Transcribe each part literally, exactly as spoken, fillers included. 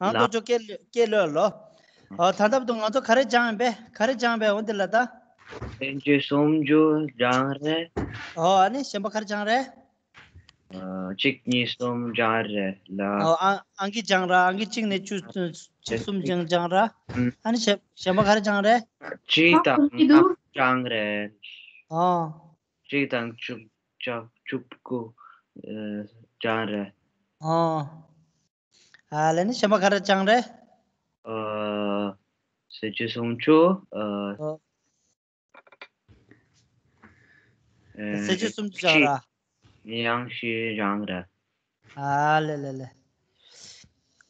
ཨང་ལ། ཏོ་ཅོ་སྐད་ལོ་སྐད་ལོས་ལོ། ཨོ་ད་ལྟ་བར་དུ་ང་ཚོ་ག་རེ་སྦྱངས་ཡིན་པས། ག་རེ་སྦྱངས་པས། འོ་འདི་ལ་ད། སེ་བཅུ་སུམ་ཅུ་སྦྱངས་རེད། ཨོ་ཨ་ནི་གཞན་པ་ག་རེ་སྦྱངས་རེད། ཨ། གཅིག་གཉིས་གསུམ་སྦྱངས་རེད་ལ། ཨོ་ཨ་ཨང་ཀི་སྦྱངས་ར། ཨང་ཀི་གཅིག་ནས་བཅུ་བཅུ་གསུམ་སྦྱངས་སྦྱངས་ར། ཨ་ནི་གཞན་གཞན་པ་ག་རེ་སྦྱངས་རེད། གཅིག་དང་ལྔ་སྦྱངས་རེད། ཨོ། གཅིག་དང་བཅུ་བཅུ་བཅུ་དགུ་སྦྱངས་རེད། ཨོ། ཨ་ལས་ནི་གཞན་པ་ག་རེ་སྦྱངས་རེད། ཨ། སེ་བཅུ་སུམ་ཅུ། ཨ། ཨོ། ཨ། སེ་བཅུ་སུམ་ཅུ་སྦྱངས་ར། དབྱངས་བཞི་སྦྱངས་རེད། ཨ་ལས་ལས་ལས།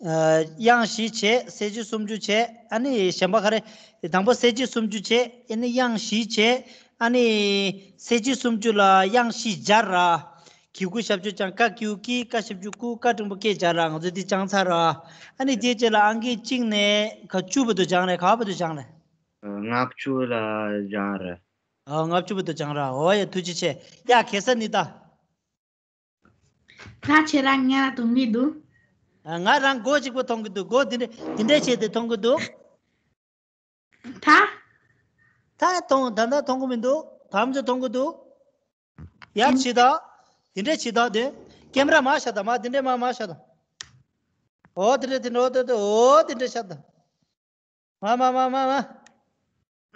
ཨ། དབྱངས་བཞི་བྱས། སེ་བཅུ་སུམ་ཅུ་བྱས། ཨ་ནི་གཞན་པ་ག་རེ། དང་པོ་སེ་བཅུ་སུམ་ཅུ་བྱས། ཨ་ནི་དབྱངས་བཞི་བྱས། ཨ་ནི་སེ་བཅུ་སུམ་ཅུ་ལ་དབྱངས་བཞི་སྦྱར་ར། གི་གུ་ཞབས་ཀྱུ་ཀྱང་། ཀ་གི་གུ་ཀི། ཀ་ཞབས་ཀྱུ་ཀུ། ཀ་འགྲེང་བུ་ཀེ་སྦྱར་ར། ང་ཚོས་འདི་སྦྱངས་ཚར་ར། ཨ་ནི་དེའི་རྗེས་ལ་ཨང་ཀི་གཅིག་ནས་ག་བཅུ་བར་དུ་སྦྱངས་རེད། ག་བར་དུ་སྦྱངས་རེད། ལྔ་བཅུ་ལ་སྦྱངས་རེད། ཨ། ལྔ་བཅུ་བར་དུ་སྦྱངས་ར། འོ་ཡ་ཐུགས་རྗེ་ཆེ། ཡ་གེ་སར་ནི་ད། ད་ཁྱེད་རང་ང་ལ་མཐོང་གི་འདུག་ཨ། ང་རང་མགོ་གཅིག་པོ་མཐོང་གི་འདུག་མགོ་འདི་འདྲ་འདི་འདྲ་བྱས་ཏེ་མཐོང་གི་འདུག་ད། ད་མཐོང་། ད་ད་མཐོང་གི་མི་འདུག་དམ་ཚོ་མཐོང་གི་འདུག་ཡར་ཕྱི་ད། འདི་འདྲ་ཕྱི་ད་དེ། ཀེམ་ར་མར་བཞག་ད། མར་འདི་འདྲ་མར་མར་བཞག་ད། ཨོ་དེ་འདྲ་དེ་འདྲ། ཨོ་དེ་འདྲ། ཨོ་དེ་འདྲ་བཞག་ད། མ་མ་མ་མ་མ།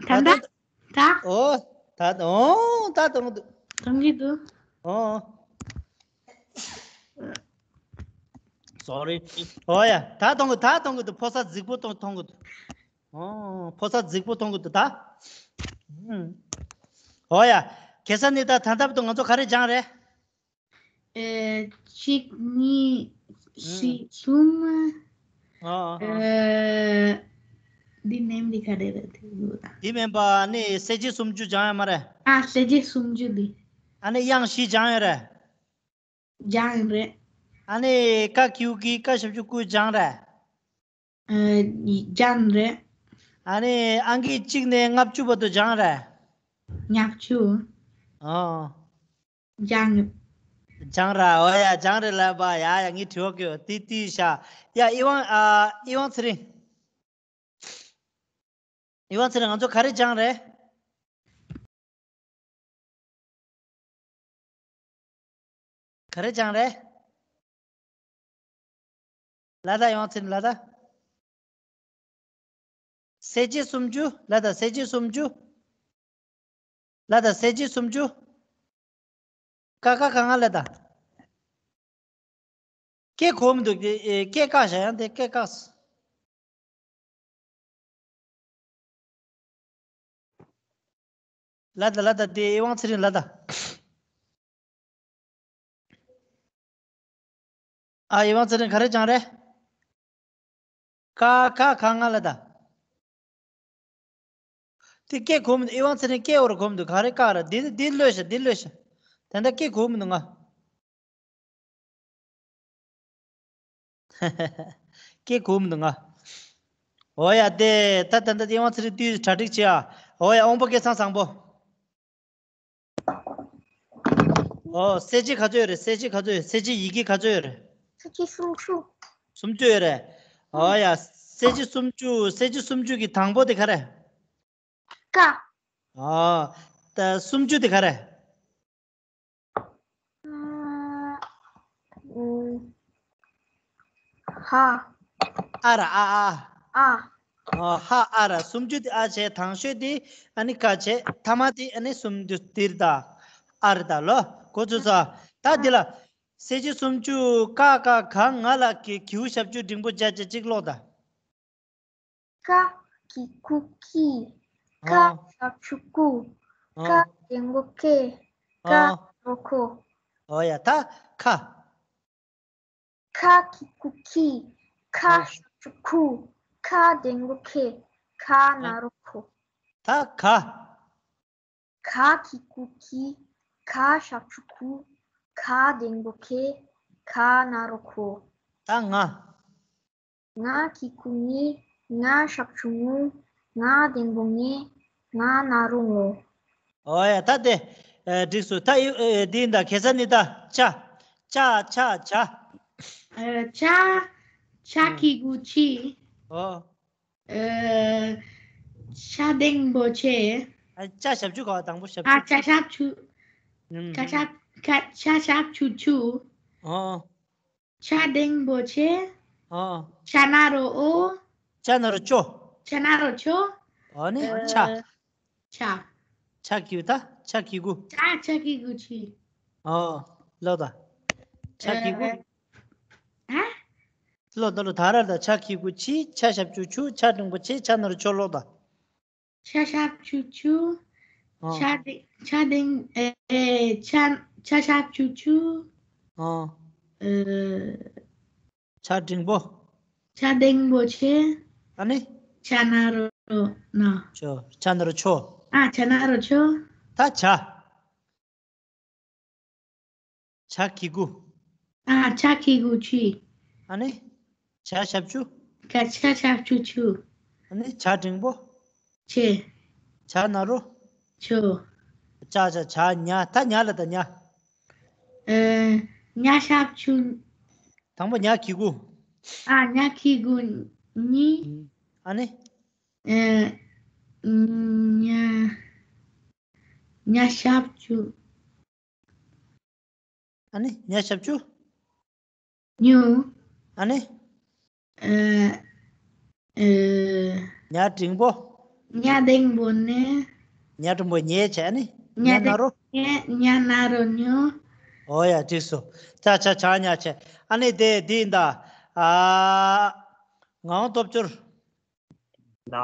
ད་ད། ད། ད། ཨོ། ད་ད། ཨོ། ད་ད། ཨོ། གཏོང་གི་འདུག་ཨོ། སོ་རི། ཨོ་ཡ། ད་གཏོང་གི་ད་གཏོང་གི་འདུག་ཕོ་གསར་རྫིག་པོ་གཏོང་གཏོང་གི་འདུག་ཨོ། ཕོ་གསར་རྫིག་པོ་གཏོང་གི་འདུག་ད། ཨོ་ཡ། གེ་སར་ནི་ད་ད་ལྟ་བར་དུ་ང་ཚོ་ག་རེ་སྦྱངས་རེད། ཨེ། གཅིག་གཉིས། ཨུམ། བཞི། གསུམ། ཨ། ཨེ། འདི་མིན་པ་ག་རེ་རེད་དེ་ཡོད་ད། འདི་མིན་པ་ནི་གསལ་བྱེད་སུམ་ཅུ་སྦྱངས་ཡོད་མ་རེད། ཨ། གསལ་བྱེད་སུམ་ཅུ་འདི། ཨ་ནི་དབྱངས་བཞི་སྦྱངས་ཡོད་རེད། སྦྱངས་རེད། ཨ་ནི་ཀ་གི་གུ་ཀི། ཀ་ཞབས་ཀྱུ་ཀུ་སྦྱངས་རེད། ཨ། སྦྱངས་རེད། ཨ་ནི་ཨང་ཀི་གཅིག་ནས་ལྔ་བཅུ་བར་དུ་སྦྱངས་རེད། ལྔ་བཅུ། ཨོ། སྦྱངས། སྦྱངས་ར། ཨོ་ཡ། སྦྱངས་རེད་ལབ་པ། ཡ་ཡ། ངས་དྲི་བ་བཀོད། ཏི་ཏི་ཤ། ཡ་ཨི་ཝང་། ཨ། ཨི་ཝང་ཚེ་རིང་། ཨི་ཝང་ཚེ་རིང་། ང་ཚོ་ག་རེ་སྦྱངས་རེད། ག་རེ་སྦྱངས་རེད། ལ་ད། ཨི་ཝང་ཚེ་རིང་། ལ་ད། གསལ་བྱེད་སུམ་ཅུ། ལ་ད། གསལ་བྱེད་སུམ་ཅུ། ལ་ད། གསལ་བྱེད་སུམ་ཅུ། ཀ་ཁ་ག་ང་ལ་ད། སྐད་གོ་མི་འདུག་ཨེ། སྐད་བཀག་བཞག་ཡང་དེ་སྐད་བཀག་ལ་ད། ལ་ད། དེ་ཨི་ཝང་ཚེ་རིང་། ལ་ད། ཨ། ཨི་ཝང་ཚེ་རིང་། ག་རེ་སྦྱངས་རེད། ཀ་ཁ་ག་ང་ལ་ད། དེ་སྐད་གོ་མི་འདུག་ཨི་ཝང་ཚེ་རིང་། སྐད་འོར་གོ་མི་འདུག་ག་རེ་བཀག་ར། འདི་འདི་ལོས་ཤ། འདི་ལོས་ཤ། ད་ལྟ་སྐད་གོ་མི་འདུག་ང་། སྐད་གོ་མི་འདུག་ང་། ཨོ་ཡ། དེ་ད་ད་ད་ཨི་ཝང་ཚེ་རིང་དུས་གྲ་སྒྲིག་བྱེད་ཨ། ཨོ་ཡ། དབང་པོ་སྐལ་བཟང་བཟང་པོ། ཨོ། གསལ་བྱེད་ག་ཚོད་ཡོད་རེད། གསལ་བྱེད་ག་ཚོད་ཡོད། གསལ་བྱེད་ཡི་གེ་ག་ཚོད་ཡོད་རེད། གསལ་བྱེད་སུམ་ཅུ། སུམ་ཅུ་ཡོད་རེད། ཨོ་ཡ། གསལ་བྱེད་སུམ་ཅུ། གསལ་བྱེད་སུམ་ཅུ་གི་དང་པོ་དེ་ག་རེ། ཀ། ཨོ། ད་སུམ་ཅུ་དེ་ག་རེ། ཧ། ཨ་ར། ཨ་ཨ། ཨ། ཨོ། ཧ་ཨ་ར། སུམ་ཅུ་དེ་ཨ་བྱས། དང་ཤོས་དེ་ཨ་ནི་ཀ་བྱས། ཐ་མ་དེ་ཨ་ནི་སུམ་ཅུ་དེ་རེད་ད། ཨ་རེད་ད། ལོ་གོ་ཚོད་སོང་། ད་འདི་ལ། གསལ་བྱེད་སུམ་ཅུ། ཀ་ཁ་ག་ང་ལ་གི་གུ་ཞབས་ཀྱུ་འགྲེང་བུ་བརྒྱད་བྱས། གཅིག་ཀློག་ད། ཀ་གི་གུ་ཀི། ཁ་ཞབས་ཀྱུ་ཀུ། ཨོ། ཀ་འགྲེང་བུ་ཀེ། ཁ། ཨོ། ན་རོ་ཁོ། ཨོ་ཡ། ད་ཁ། ཁ་གི་གུ་ཁི། ཁ་ཨོ། ཞབས་ཀྱུ་ཁུ། ཁ་འགྲེང་བུ་ཁེ། ཁ། ཨོ། ན་རོ་ཁོ། ད་ག། ག་གི་གུ་གི། ག་ཞབས་ཀྱུ་གུ། ག་འགྲེང་བུ་གེ། ག་ན་རོ་གོ། ད་ང་། ང་གི་གུ་ངི། ང་ཞབས་ཀྱུ་ངུ། ང་འགྲེང་བུ་ངེ། ང་ན་རོ་ངོ། ཨོ་ཡ། ད་དེ། ཨེ། འགྲིག་སོང་། ད་ཨེ། ཨེ། འདི་ཡིན་ད། གེ་སར་ནི་ད། ཅ། ཅ་ཆ་ཇ། ཨེ། ཅ། ཆ་གི་གུ་ཆི། ཨོ། ཨ། ཆ་འགྲེང་བུ་ཆེ། ཨ། ཆ་ཞབས་ཀྱུ་ག་བ་དང་པོ་ཞབས་ཨ། ཀྱུ། ཆ་ཞབས་ཀྱུ། ཨུམ། ཆ་ཞབས། ཆ་ཆ་ཞབས་ཀྱུ་ཆུ། ཨོ། ཆ་འགྲེང་བུ་ཆེ། ཨོ། ཆ་ན་རོ་འོ། ཆ་ན་རོ་ཅོ། ཆ་ན་རོ་ཅོ། ཨོ་ནི། ཨ། ཆ། ཆ། ཆ་གི་གུ་ད། ཆ་གི་གུ། ཆ་ཆ་གི་གུ་ཆི། ཨོ། ལོ་ད། ཆ་གི་གུ། ཨ། ཨ། ལོ་ད་ལོ། ད་ར་ད། ཆ་གི་གུ་ཆི། ཆ་ཞབས་ཀྱུ་ཆུ། ཆ་འགྲེང་བུ་ཆེ། ཆ་ན་རོ་ཅོ། ལོ་ད། ཆ་ཞབས་ཀྱུ་ཆུ། ཨོ། ཆ་འགྲེང་། ཆ་འགྲེང་། ཨེ། ཆ། ཆ་ཞབས་ཀྱུ་ཆུ། ཨོ། ཨ། ཆ་འགྲེང་བུ། ཆ་འགྲེང་བུ་ཆེ། ཨ་ནི། ཆ་ན་རོ་ན། ཅོ། ཆ་ན་རོ་ཅོ། ཨ། ཆ་ན་རོ་ཅོ། ད་ཆ། ཆ་གི་གུ། ཨ། ཆ་གི་གུ་ཆི། ཨ་ནི། ཆ་ཞབས་ཀྱུ། ཆ་ཆ་ཞབས་ཀྱུ་ཆུ། ཨ་ནི། ཆ་འགྲེང་བུ། ཆེ། ཆ་ན་རོ། ཅོ། ཆ་ཆ་ཆ་ཉ། ད་ཉ་ལ་ད་ཉ། ཨ། ཉ་ཞབས་ཀྱུ། དང་པོ་ཉ་གི་གུ། ཨ། ཉ་གི་གུ་ཉི། ཨ་ནི། ཨ། ཉ། ཉ་ཞབས་ཀྱུ། ཨ་ནི། ཉ་ཞབས་ཀྱུ། ཉུ། ཨ་ནི། ཨ། ཨ། ཉ་འགྲེང་བུ། ཉ་འགྲེང་བུ་ནི། ཉ་འགྲེང་བུ་ཉེ་བྱས་ནི། ཉ་ན་རོ། ཉ། ཉ་ན་རོ་ཉོ། ཨོ་ཡ། འགྲིག་སོང་། ཆ་ཆ་ཆ་ཉ་བྱས། ཨ་ནི་དེ་འདི་ཡིན་ད། ཨ། ངག་དབང་སྟོབས་འབྱོར། ལ།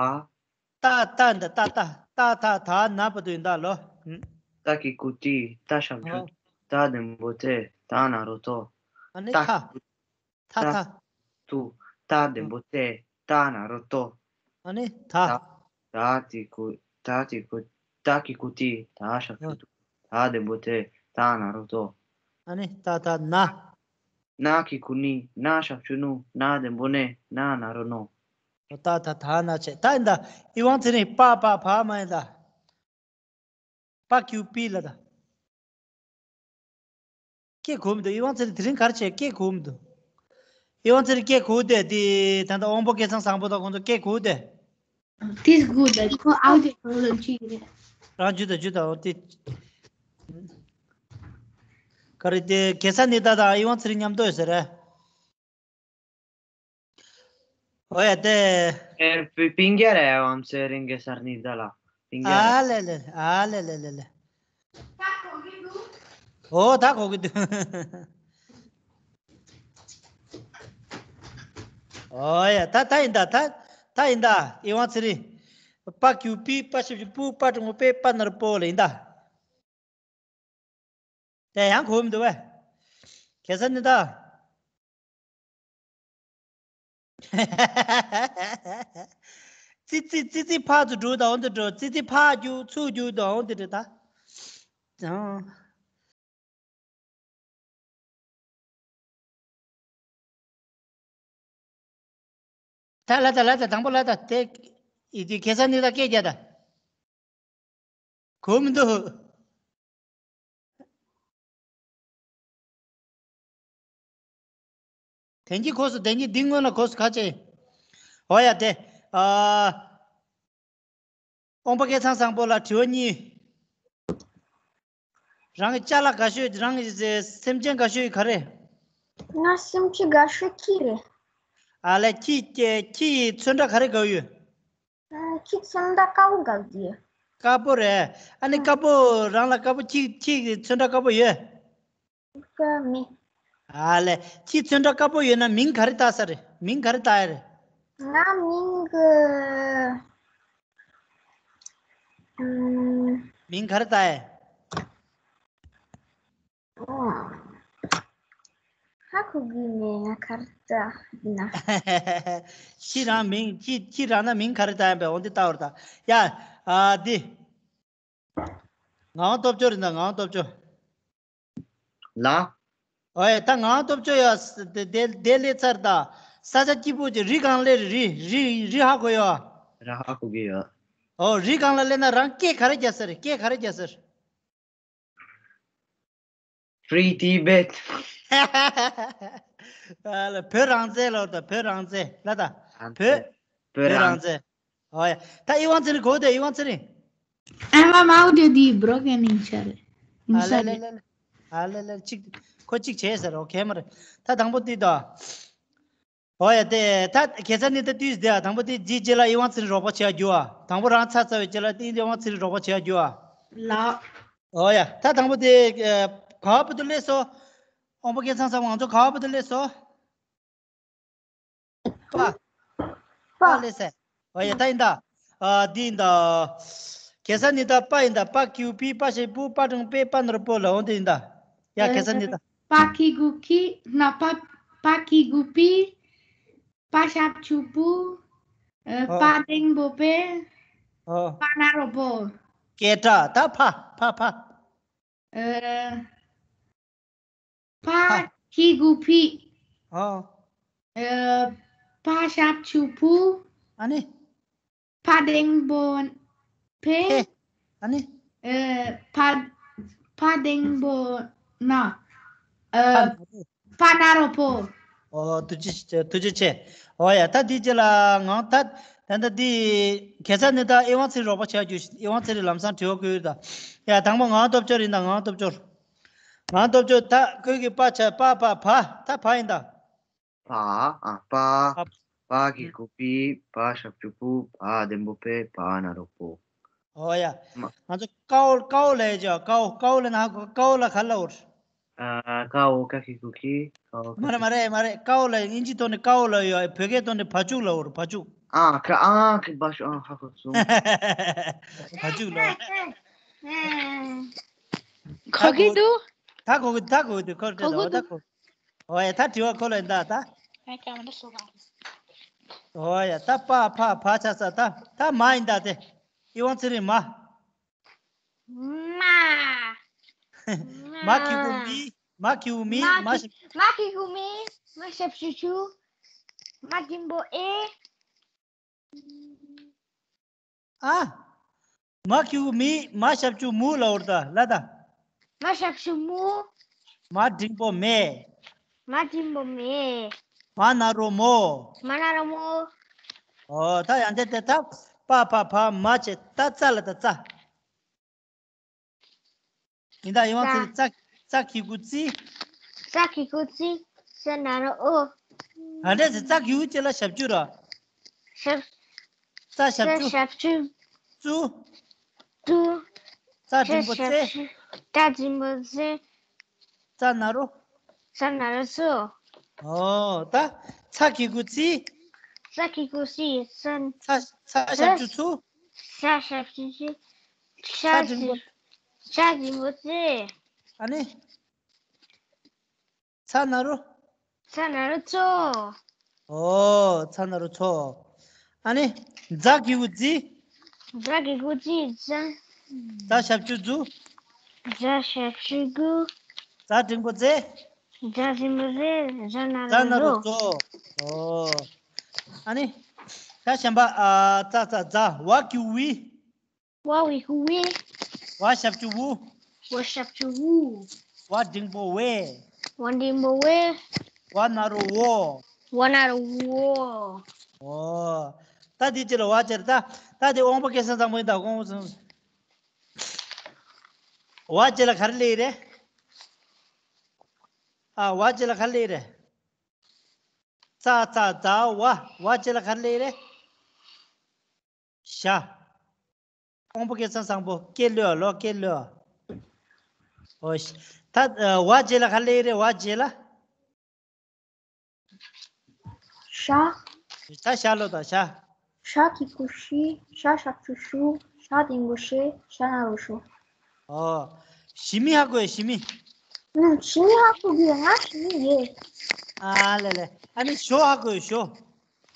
ཏ། ཏ་འདི། ཏ་ཏ། ཏ་ཐ་ད་ན་བར་དུ་ཡིན་ད་ལོ། ཨུམ། ཏ་གི་གུ་ཏི། ཏ་ཞབས་ཀྱུ། ཨོ། ཏ་འགྲེང་བུ་ཏེ། ཏ་ན་རོ་ཏོ། ཨ་ནི་ཏ། ཐ། ཐ་ཐ། ཏུ། ཏ་འགྲེང་བུ་ཏེ། ཏ་ན་རོ་ཏོ། ཨ་ནི་ད། ད། ད་གི་གུ། ད་གི་གུ། ད་གི་གུ་ཏི། ད་ཞབས་ཀྱུ་ཏུ། ད་འགྲེང་བུ་ཏེ། ད་ན་རོ་ཏོ། ཨ་ནི་ད་ད་ན། ན་གི་གུ་ནི། ན་ཞབས་ཀྱུ་ནུ། ན་འགྲེང་བུ་ནེ། ན་ན་རོ་ནོ། ད་ད་ད་ན་བྱས། ད་ཡིན་ད། ཨི་ཝང་ཚེ་རིང་། པ་པ་བ་མ་ཡིན་ད། པ་གི་གུ་པི་ལ་ད། སྐད་གོ་མི་འདུག་ཨི་ཝང་ཚེ་རིང་དེ་རིང་ག་རེ་བྱས། སྐད་གོ་མི་འདུག་ཨི་ཝང་ཚེ་རིང་སྐད་གོ་དེ། དེ་ད་ལྟ་དབང་པོ་སྐལ་བཟང་བཟང་པོ་དང་ཁོང་ཚོ་སྐད་གོ་དེ། This good. ཁོ་ཨའུ་ཌི་ཡོ་པོ་རོབ་ལེམ་ཅིག་རེད། རང་ཇུས་དང་ཇུས་དང་དེ། ག་རེ་དེ། གེ་སར་ནི་ཏཱ་དང་ཨི་ཝང་ཚེ་རིང་མཉམ་དུ་ཡོད་ས་རེད། ཨོ་ཡ་དེ། ཨེ། པི། པིང་རྒྱ་རེད། ཨི་ཝང་ཚེ་རིང་གེ་སར་ནི་ཏཱ་ལ། པིང་རྒྱ་རེད། ཨ་ལེ་ལེ། ཨ་ལེ་ལེ་ལེ་ལེ། ད་གོ་གི་འདུག་ཨོ་ད་གོ་གི་འདུག་ཨོ་ཡ། ད་ད་ཡིན་ད། ད་ད་ཡིན་ད། ཨི་ཝང་ཚེ་རིང་། པ་གི་གུ་པི། པ་ཞབས་ཀྱུ་པུ། པ་འགྲེང་བུ་པེ། པ་ན་རོ་པོ་ལ་ཡིན་ད། དེ་ཡང་གོ་མི་འདུག་བས། གེ་སར་ནི་ཏཱ། ཙི་ཙི་ཙི་ཙི་ཕར་ཚུར་འགྲོ་ད། འོ་འདི་འགྲོ། ཙི་ཙི་ཕར་རྒྱུག་ཚུར་རྒྱུག་ད། འོ་འདི་འགྲོ་ད། ཨང་། ད་ལ་ད་ལ་ད། དང་པོ་ལ་ད། དེ་ཡི་དེ་གེ་སར་ནི་ཏཱ་སྐད་རྒྱག་ད། གོ་མི་འདུག་དེང་གི་གོ་སོང་། དེང་གི་འདི་སྔོན་ལ་གོ་སོང་། ག་ཅེ། ཨོ་ཡ་དེ། ཨ། དབང་པོ་སྐལ་བཟང་བཟང་པོ་ལ་དྲི་བ་གཉིས། རང་གི་ཅ་ལག་དགའ་ཤོས། རང་གི་སེམས་ཅན་དགའ་ཤོས་ག་རེ། ང་སེམས་ཅན་དགའ་ཤོས་ཁྱི་རེད། ཨ་ལས། ཁྱི། ཁྱི་ཡི་ཚོན་ཁྲ་ག་རེ་དགའ་ཡོད། ཨ། ཁྱི་ཚོན་ཁྲ་དཀར་པོ་དགའ་གི། དཀར་པོ་རེད། ཨ་ནི་ཨ། དཀར་པོ་རང་ལ་དཀར་པོ། ཁྱི། ཁྱི་གི་ཚོན་ཁྲ་དཀར་པོ་ཡོད། དཀར་མི། ཨ་ལས། ཁྱི་ཚོན་ཁྲ་དཀར་པོ་ཡོད་ན་མིང་ག་རེ་བཏགས་ས་རེད། མིང་ག་རེ་བཏགས་ཡ་རེད། ང་མིང་གི། ཨམ། མིང་ག་རེ་བཏགས་ཡ། ཨོ། ཧ་གོ་གི་མེད། ང་ག་རེ་བཏགས་ཡིན་ན། ཁྱི་རང་མིང་། ཁྱི། ཁྱི་རང་ན་མིང་ག་རེ་བཏགས་ཡིན་པས། འོ་འདི་བལྟ་བར་ད། ཡ། ཨ། འདི། ངག་དབང་སྟོབས་འབྱོར་ཡིན་ད། ངག་དབང་སྟོབས་འབྱོར། ལ། ཨོ་ཡ། ད་ངག་དབང་སྟོབས་འབྱོར་ཡ། དེ་དེ་དེ་སླེབས་ཚར་ད། ས་ཆ་སྐྱིད་པོ་ཅིག། རི་སྒང་སླེབས་རེད། རི། རི། རི་ཧ་གོ་ཡོད། རི་ཧ་གོ་གི་ཡོད། ཨོ། རི་སྒང་ལ་སླེབས་ན་རང་སྐད་ག་རེ་རྒྱག་ས་རེད། སྐད་ག་རེ་རྒྱག་ས་རེད། Free Tibet. ཨ་ལ་བོད་རང་བཙན་ལོ་ད་བོད་རང་བཙན་ལ་ད་རང་བོད་བཙན། བོད་བོད་རང་རང་བཙན། ཨོ་ཡ། ད་ཨི་ཝང་ཚེ་རིང་གོ་དེ་ཨི་ཝང་ཚེ་རིང་། ཨ་མ་མའོ་ཇོ་དི་བྲོ་ཀན་ཨིན་ཆ་རེ། ཨ་ལེ་ལེ་ལེ་ལེ། ཨ་ལེ་ལེ་གཅིག་ཁོ་གཅིག་བྱས་ཟེར་ཨོ་ཁེ་མ་རེད། ད་དང་པོ་དེ་ད། ཨོ་ཡ་དེ་ད་ཁེ་ས་ནི་ད་དུས་དེ་ཨ་དང་པོ་དེ་ཇི་ཇི་ལ་ཨི་ཝང་ཚེ་རིང་རོགས་པ་བྱེད་རྒྱུ་ཨ། དང་པོ་རང་ཚ་ཚ་བའི་ཇི་ལ་དེ་ཨི་ཝང་ཚེ་རིང་རོགས་པ་བྱེད་རྒྱུ་ཨ། ལགས། ཨོ་ཡ། ད་དང་པོ་དེ་ག་བ་བུ་དུ་ལས་སོ། ཨོང་པོ་སྐད་ཚང་ཚང་ང་ཚོ་ག་བ་བུ་དུ་ལས་སོ། པ། པ་ལས་སེ། ཨོ་ཡ་ད་ཡིན་ད། ཨ་འདི་ཡིན་ད། ཁེ་ས་ནི་ད་པ་ཡིན་ད་པ་ཁྱིའུ་པི་པ་ཞབས་པུ་པ་འགྲེང་པེ་པ་ན་རོ་པོ་ལ་འོང་དེ་ཡིན་ད། ཡ་ཁེ་ས་ནི་ད། པ་ཁྱི་གུ་ཁྱི་ན་པ། པ་ཁྱི་གུ་པི། པ་ཞབས་ཀྱུ་པུ། ཨ། ཨོ། པ་འགྲེང་པོ་པེ། ཨོ། པ་ན་རོ་པོ། སྐད་གྲགས་ད་ཕ་ཕ་ཕ། ཨ། ཕ། ཕ་ཁྱི་གུ་ཕི། ཨོ། ཨ། པ་ཞབས་ཀྱུ་པུ། ཨ་ནི། པ་འགྲེང་པོ་པེ། ཨ་ནི། ཨ། པ། པ་འགྲེང་པོ་ན། ཨ། པ་ན་རོ་པོ། ཨོ་ཐུགས་རྗེ་ཆེ་ཐུགས་རྗེ་ཆེ། ཨོ་ཡ་ད་འདི་ཅི་ལ་ངང་ད་ད་ད་འདི་ཁེ་ས་ནི་ད་ཨི་ཝང་ཚེ་རིང་རོགས་པ་བྱ་རྒྱུ་ཨི་ཝང་ཚེ་རིང་ལམ་སང་དྲི་བ་བཀོད་ད། ཡ་དང་པོ་ངང་སྟོབས་འབྱོར་ཡིན་ད་ངང་སྟོབས་འབྱོར། ངང་སྟོབས་འབྱོར་ད་ཁོས་ཀྱི་པ་ཆ་པ་པ་བ་ད་བ་ཡིན་ད། པ། ཨ། པ། པ། པ་གི་གུ་པི། པ་ཞབས་ཀྱུ་པུ། པ་འགྲེང་པོ་པེ། པ་ན་རོ་པོ། ཨོ་ཡ། མ། ང་ཚོ་ཀའོ་ཀའོ་ལ་ཡ་ཅོ་ཀའོ་ཀའོ་ལ་ན་ཀའོ་ལ་ག་ལ་འོར། ཨ། ཀའོ་ཀ་གི་གུ་ཁི། ཀའོ་ཀ་མ་རེད་གི། མ་རེད་མ་རེད་ཀའོ་ལ་ཨིན་ཇི་ཐོག་ནས་ཀའོ་ལ་ཡོད་བོད་སྐད་ཐོག་ནས་བ་ཕྱུགས་ལ་འོར་བ་ཕྱུགས། ཨ་ཀ་ཨ་ཀི་བ་ཤོ་ཨ་ཧ་ཧོ་སུ། བ་ཕྱུགས་ལ། གོ་གི་འདུག་ད་གོ་གི་ད་གོ་གི་འདུག་ཁོ་རེད་ད་གོ་གི་འདུག་ད་གོ། ཨོ་ཡ་ད་དྲི་བ་ཁོ་ལ་ཡིན་ད་ད། ཨོ་ཡ་ད་པ་ཕ་བ་ཆ་ས་ད་ད་མ་ཡིན་ད་དེ། ཨི་ཝང་ཚེ་རིང་མ། མ། མ་ཁྱི་གུ་མི། མ་ཁྱི་གུ་མི། མ་མ་ཁྱི་མ་ཁྱི་གུ་མི། མ་ཞབས་ཀྱུ་ཆུ། མ་འགྲེང་པོ་ཨེ། ཨ། མ་ཁྱི་གུ་མི། མ་ཞབས་ཀྱུ་མུ་ལ་འོར་ད་ལ་ད། མ་ཞབས་ཀྱུ་མུ། མ་འགྲེང་པོ་མེ། མ་འགྲེང་པོ་མེ། མ་ན་རོ་མོ། མ་ན་རོ་མོ། ཨོ་ད་ཡང་དེ་དེ་ད་པ་ཕ་བ་མ་ཆེ་ད་ཙ་ལ་ད་ཙ། ཡིན་ད་ཡིན་བ་ཙ། ཙི་ཙ་ཁྱི་གུ་ཙི། ཙ་ཁྱི་གུ་ཙི། ཙ་ན་རོ་ཨོ། ཨ་འདྲས་ཙི་ཙ་ཁྱི་གུ་ཅི་ལ་ཞབས་ཀྱུ་ར། ཞབས། ཙ་ཞབས་ཀྱུ། ཙ་ཞབས་ཀྱུ། ཙུ། ཙུ། ཙ་འགྲེང་པོ་ཙེ། ཙ་འགྲེང་པོ་ཙེ། ཙ་ན་རོ། ཙ་ན་རོ་ཙོ། ཨོ་ད། ཙ་ཁྱི་གུ་ཙི། ཙ་ཁྱི་གུ་ཙི། ཙ། ཙ་ཙ་ཞབས་ཀྱུ་ཙུ། ཙ་ཞབས་ཀྱུ་ཙུ། ཙ་འགྲེང་པོ། ཙ་འགྲེང་པོ་ཙེ། ཨ་ནི། ཙ་ན་རོ། ཙ་ན་རོ་ཙོ། ཨོ་ཙ་ན་རོ་ཙོ། ཨ་ནི། ཙ་ཁྱི་གུ་ཙི། ཙ་ཁྱི་གུ་ཙི། ཙ། ཙ་ཞབས་ཀྱུ་ཙུ། ཙ་ཞབས་ཀྱུ་གུ། ཙ་འགྲེང་པོ་ཙེ། ཙ་འགྲེང་པོ་ཙེ། ཙ་ན་རོ་ཙོ། ཨོ། ཨ་ནི། ད་གཞན་པ་ཨ་ཙ་ཙ་ཙ་བ་ཁྱི་གུ་བི། བ་ཝི་གུ་ཝི། བ་ཞབས་ཀྱུ་ཝུ། བ་ཞབས་ཀྱུ་ཝུ། བ་འགྲེང་པོ་ཝེ། བ་འགྲེང་པོ་ཝེ། བ་ན་རོ་ཝོ། བ་ན་རོ་ཝོ། ཨོ། ད་འདི་ཅི་ལ་བ་ཅི་ལ་ད། ད་འདི་དབང་པོ་སྐལ་བཟང་བཟང་པོ་ཡིན་ད་དབང་པོ་བཟང་། བ་ཅི་ལ་ག་རེ་ལས་རེད། ཨ་བ་ཅི་ལ་ག་རེ་ལས་རེད། ཙ་ཙ་ཙ་བ། བ་ཅི་ལ་ག་རེ་ལས་རེད། ཞ། དབང་པོ་སྐལ་བཟང་བཟང་པོ་སྐེ་ལོས་ལོ་སྐེ་ལོས། ཨོ་ཤ། ད་བ་རྗེས་ལ་ག་ལེ་རེད་བ་རྗེས་ལ། ཤ། ད་ཤ་ལོ་ད་ཤ། ཤ་གི་གུ་ཤི། ཤ་ཞབས་ཀྱུ་ཤུ། ཤ་འགྲེང་བུ་ཤེ། ཤ་ན་རོ་ཤོ། ཨོ། ཞི་མི་ཧ་གོ་ཡོད་ཞི་མི། ཨུ། ཞི་མི་ཧ་གོ་གི་ཡོད་ང་ཞི་མི་ཡོད། ཨ་ལེ་ལེ། ཨ་ནི་ཞོ་ཧ་གོ་ཡོད་ཞོ།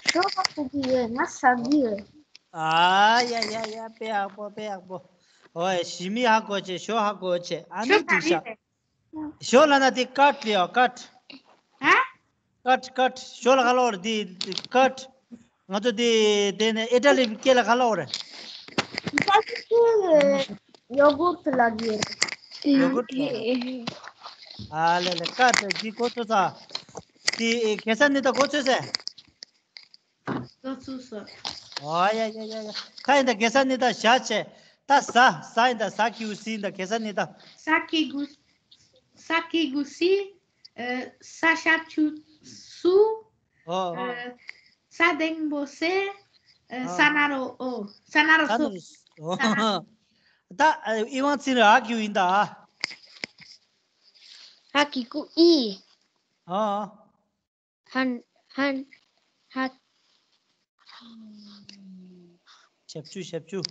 ཞོ་ཧ་གོ་གི་ཡོད་ང་ཟ་གི་ཡོད། ཨ་ཡ་ཡ་ཡ་དཔེ་ཡག་པོ་དཔེ་ཡག་པོ། ཨོ་ཞི་མི་ཧ་གོ་ཆེ་ཞོ་ཧ་གོ་ཆེ་ཨ་ནི་ཞོ་དྲི་ཤ། ཟ་གི་ཡོད། ཞོ་ལ་ན་དེ་ཀཊ་ལེ་ཡོ་ཀཊ། ཧ། ཀཊ་ཀཊ་ཞོ་ལ་ཁ་ལོ་ར་དེ་ཀཊ། ང་ཚོ་དེ་དེ་ནས་ཨི་ཊ་ལི་སྐད་ལ་ཁ་ལོ་ར། ཨི་ཊ་ལི་སྐད་ཡོ་གུར་ཊ་ལ་གི་ཡོད། ཡོ་གུར་ཊ་ལ་ར། ཨ་ལེ་ལེ་ཀཊ་དེ་ཁོ་ཚོ་ཚ། དེ་གེ་སར་ནི་ད་གོ་ཚོད་ཟེར། གོ་ཚོད་སོ། ཨོ་ཡ་ཡ་ཡ་ཡ། ད་ཡིན་ད་གེ་སར་ནི་ད་བཞག་བྱས། ད་ཟ་ཟ་ཡིན་ད་ཟ་གི་གུ་ཟི་ཡིན་ད་གེ་སར་ནི་ད། ས་གི་གུ་ས་གི་གུ་སི། ཨ། ས་ཞབས་ཀྱུ་སུ། ཨོ། ཨ། ས་འགྲེང་བུ་སེ། ཨ། ཨོ། ས་ན་རོ་ཨོ། ས་ན་རོ་ས་སོ། ན་རོ་སོ། ཨོ། ད་ཨི་དབང་ཚིག་རེ་ཨ་གི་གུ་ཡིན་ད། ཨ་གི་གུ་ཨི། ཨོ། ཧན་ཧན་ཧ། ཞབས་ཀྱུ་ཞབས་ཀྱུ།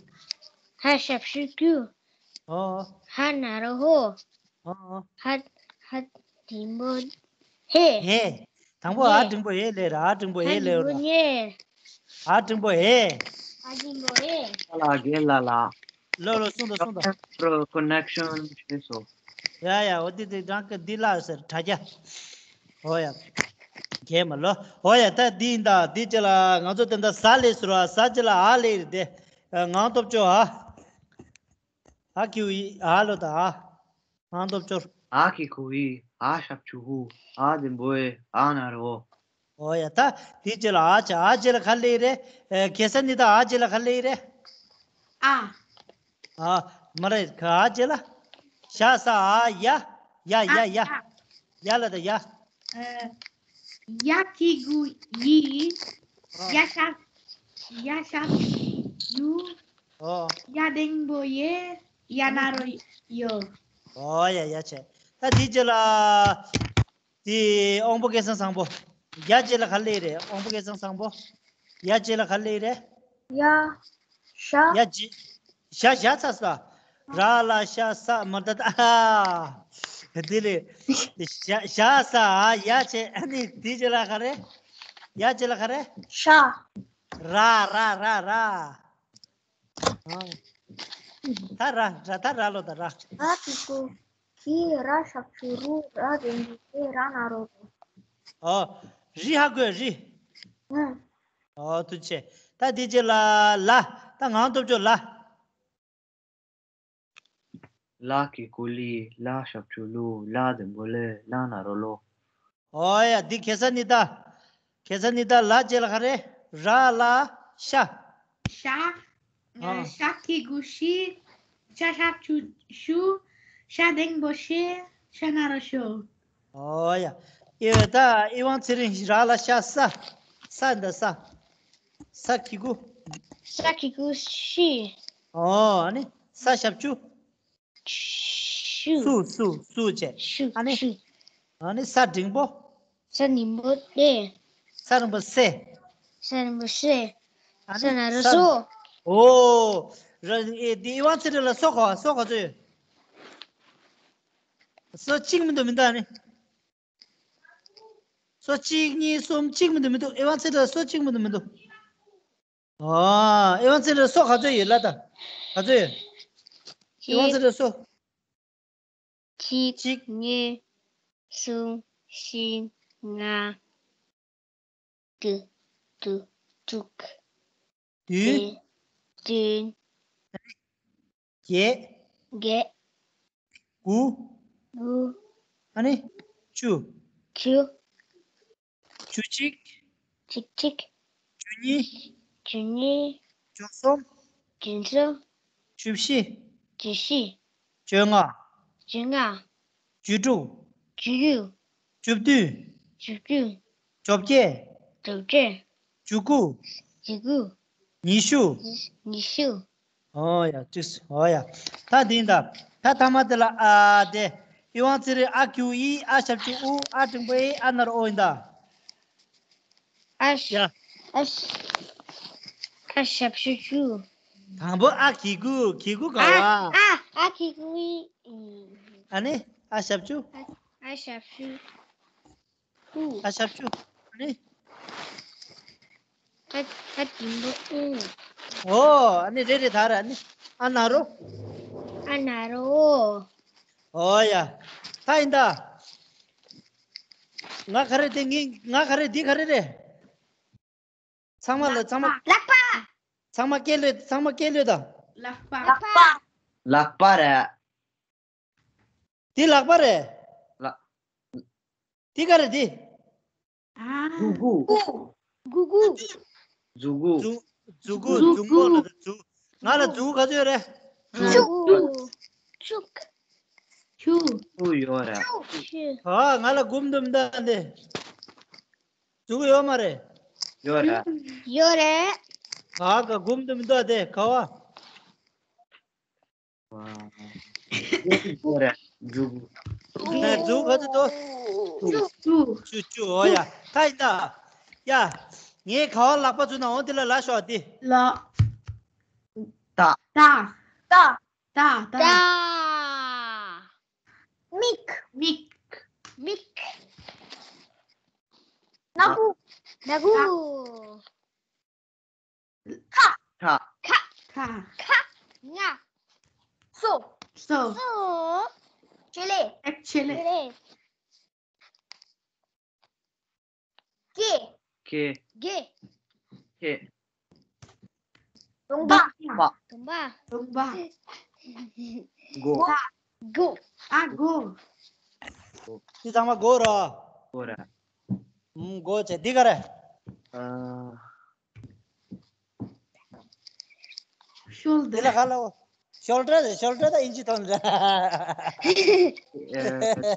ཧ་ཞབས་ཀྱུ་ཀྱུ། ཨོ། ཧ་ན་རོ་ཧོ། ཨོ། ཧ་ཧ་འགྲེང་བུ་ཧེ། ཧེ། དང་པོ་ཨ་འགྲེང་བུ་ཧེ་ལས་ར། ཨ་འགྲེང་བུ་ཧེ་ལས་ར། ཨ་འགྲེང་བུ་ཧེ། ཨ་འགྲེང་བུ་ཧེ། ལ་གེ་ལ་ལ། ལོ་ལོ་གསུངས་དང་གསུངས་དང་། པྲོ་ཀོ་ནེག་ཤན་བྱས་སོ། ཡ་ཡ། འོ་དེ་དེ་རང་གི་འདི་ལ་ཟེར་དྲ་རྒྱ། ཨོ་ཡ། གས་མ་ལོ། ཨོ་ཡ། ད་འདི་ཡིན་ད། འདི་ཅི་ལ་ང་ཚོ་དེ་འདྲ་ཟ་ལས་ཟེར་བ། ཟ་ཅི་ལ་ཨ་ལས་རེད་དེ། ངང་སྟོབས་ཅོ་ཨ། ཨ་གི་གུ་ཨི་ཨ་ལོ་ད་ཨ། ངང་སྟོབས་ཅོར། ཨ་གི་གུ་ཨི། ཨ་ཞབས་ཀྱུ་ཨུ། ཨ་འགྲེང་བུ་ཨེ། ཨ་ན་རོ་ཨོ། ཨོ་ཡ། ད་དེ་རྗེས་ལ་ཨ་ཅེ། ཨ་ཅེ་ལ་ག་ལེ་རེད། ཨེ། གེ་སར་ནི་ད་ཨ་ཅེ་ལ་ག་ལེ་རེད། ཨ། ཨ། མ་རེད། ག་ཨ་ཅེ་ལ། ཤ་ས་ཨ་ཡ། ཡ་ཡ་ཡ། ཡ་ལ་ད་ཡ། ཨ། ཡ་གི་གུ་ཡི། ཨ། ཡ་ཤ། ཡ་ཤ་ཡུ། ཨོ། ཡ་འགྲེང་བུ་ཡེ། ཡ་ན་རོ་ཡོ། ཨོ་ཡ་ཡ་ཆེ། ད་དེ་རྗེས་ལ། དེ་དབང་པོ་སྐལ་བཟང་བཟང་པོ། ཡ་རྗེས་ལ་ག་ལེ་རེད། དབང་པོ་སྐལ་བཟང་བཟང་པོ། ཡ་རྗེས་ལ་ག་ལེ་རེད། ཡ། ཤ། ཡ་རྗེས། ཤ་ཤ་ས་ས། ར་ལ་ཤ་ས་མ་ད་ད། དེ་ལས། ཤ་ཤ་ས་ཡ་ཆེ། ཨ་ནི་དེ་རྗེས་ལ་ག་རེ། ཡ་རྗེས་ལ་ག་རེ། ཤ། ར་ར་ར་ར། ཨ། ད་ར་ར་ད་ར་ལོ་ད་ར། ཨ་གི་གུ་གི། ར་ཞབས་ཀྱུ་རུ། ར་འགྲེང་བུ་རེ། ར་ན་རོ་རོ། ཨོ། རི་ཧ་གོ་རི། ཨ། ཨོ་ཐུགས་རྗེ་ཆེ། ད་དེ་རྗེས་ལ་ལ། ད་ངང་སྟོབས་ཅོ་ལ། ལ་གི་གུ་ལི། ལ་ཞབས་ཀྱུ་ལུ། ལ་འགྲེང་བུ་ལེ། ལ་ན་རོ་ལོ། ཨོ་ཡ། འདི་གེ་སར་ནི་ད། གེ་སར་ནི་ད་ལ་རྗེས་ལ་ག་རེ། ར་ལ་ཤ། ཤ། ཨ། ཤ་གི་གུ་ཤི། ཤ་ཞབས་ཀྱུ་ཤུ། ཤ་འགྲེང་བུ་ཤེ། ཤ་ན་རོ་ཤོ། ཨོ་ཡ། ཨེ་ད་ཨི་དབང་ཚེ་རིང་། ར་ལ་ཤ་ས། ས་འདི་ས། ས་གི་གུ། ས་གི་གུ་ཤི། ཨོ་ཨ་ནི་ས་ཞབས་ཀྱུ། ཤུ། སུ་སུ་སུ་བྱས། ཤུ། ཨ་ནི། ཤུ། ཨ་ནི་ས་འགྲེང་བུ། ས་འགྲེང་བུ་ཏེ། ས་འགྲེང་བུ་སེ། ས་འགྲེང་བུ་སེ། ཨ་ནི་ས་ན་རོ་སོ། ཨོ། ར་ཨེ་འདི་ཨི་དབང་ཚེ་རིང་ལ་སོ་ག་སོ་ག་ཚོད་ཡོད། སོ་གཅིག་མི་འདུག་མི་འདུག་ཨ་ནི། སོ་གཅིག་གཉིས་གསུམ་གཅིག་མི་འདུག་མི་འདུག་ཨི་དབང་ཚེ་རིང་ལ་སོ་གཅིག་མི་འདུག་མི་འདུག་ཨོ། ཨི་དབང་ཚེ་རིང་ལ་སོ་ག་ཚོད་ཡོད་ལ་ད། ག་ཚོད་ཡོད། ཨི་དབང་ཚེ་རིང་ལ་སོ། གཅིག་གཅིག་གཉིས། གསུམ། བཞི། ལྔ། དྲུག་དྲུག་དྲུག་བདུན། བདུན། བདུན། བརྒྱད། བརྒྱད། དགུ། དགུ། ཨ་ནི། བཅུ། བཅུ། བཅུ་གཅིག་གཅིག་གཅིག་བཅུ་གཉིས། བཅུ་གཉིས། བཅུ་གསུམ། བཅུ་གསུམ། བཅུ་བཞི། བཅུ་བཞི། བཅོ་ལྔ། བཅོ་ལྔ། བཅུ་དྲུག་བཅུ་དྲུག་བཅུ་བདུན། བཅུ་བདུན། བཅོ་བརྒྱད། བཅོ་བརྒྱད། བཅུ་དགུ་བཅུ་དགུ། ཉི་ཤུ། ཉི་ཤུ། ཨོ་ཡ། ཏིས། ཨོ་ཡ། ད་འདི་ད། ད་ཐ་མ་དེ་ལ་ཨ་དེ། ཨི་དབང་ཚེ་རིང་ཨ་གི་གུ་ཨི། ཨ་ཞབས་ཀྱུ་ཨུ། ཨ་འགྲེང་བུ་ཨེ། ཨ་ན་རོ་ཨོ་ཡིན་ད། ཨ་ཞ། ཡ། ཨ་ཞ། ཨ་ཞབས་ཀྱུ་ཀྱུ། དང་པོ་ཨ་གི་གུ། གི་གུ་ག་བ། ཨ། ཨ་གི་གུ་ཨི། ཨ་ནི་ཨ་ཞབས་ཀྱུ། ཨ། ཨ་ཞབས་ཀྱུ་ཀུ། ཨ་ཞབས་ཀྱུ། ཨ་ནི། ཨ། ཨ་འགྲེང་བུ་ཨུ། ཨོ། ཨ་ནི་རེད་རེད། ད་ར་ཨ་ནི་ཨ་ན་རོ། ཨ་ན་རོ། ཨོ་ཡ། ད་ཡིན་ད། ང་ག་རེ་དེ་ངའི་ང་ག་རེ་འདི་ག་རེ་རེད། ཚང་མ་ལ་ཚང་མ། ལག་པ། ཚང་མ་སྐད་ལོས། ཚང་མ་སྐད་ལོས་ད། ལག་པ། ལག་པ། ལག་པ་རེད། འདི་ལག་པ་རེད། ལག་འདི་ག་རེ་འདི། མཛུ་གུ། མཛུ་གུ། མཛུ་གུ། མཛུ་མཛུ་གུ། མཛུ་མཛུ་གུ་གུ། ལ་རེད། མཛུ། ང་ལ་མཛུ་གུ་ག་ཚོད་ཡོད་རེད། ཆུ། ཆུ། ཆུ། ཆུ་ཡོད་རེད། ཆུ། ཨ། ང་ལ་སྒོམ་དུ་མི་འདུག་ཨ་འདི། མཛུ་གུ་ཡོད་མ་རེད། ཡོད་རེད། ཡོད་རེད། ཨ་ཀ་སྒོམ་དུ་མི་འདུག་ཨ་དེ་ག་བ། ཡོད་རེད། མཛུ་གུ། ནས་མཛུ་གུ་ག་ཚོད་འདུག་ཆུ། ཆུ། ཆུ། ཆུ། འོ་ཡ། ད་ཡིན་ད། ཡ། ངས་ག་བ་ལག་པ་བཙུགས་ན་འོ་དེ་ལ་ལ་ཤོག་དེ། ལ། ད། ད། ད། ད། ད། ད། མིག་མིག་མིག་སྣ་ཁུག་སྣ་ཁུག་ཁ། ཁ། ཁ། ཁ། ཁ། ང་། སོ། སོ། སོ། ཆེ་ལེ། ཆེ་ལེ། ཆེ་ལེ། སྐེ། སྐེ། སྐེ། སྐེ། གདོང་པ། གདོང་པ། གདོང་པ། གདོང་པ། མགོ། མགོ། ཨ་མགོ། འདི་ཚང་མ་མགོ་ར། མགོ་ར། ཨུམ། མགོ་བྱས་འདི་ག་རེ། ཨ། ཤོལ་འདི་ལ་ག་ལ། ཤོལ་ཌར་རེད། ཤོལ་ཌར་ད་ཨིན་ཇི་ཐོན་རེད། ཨ་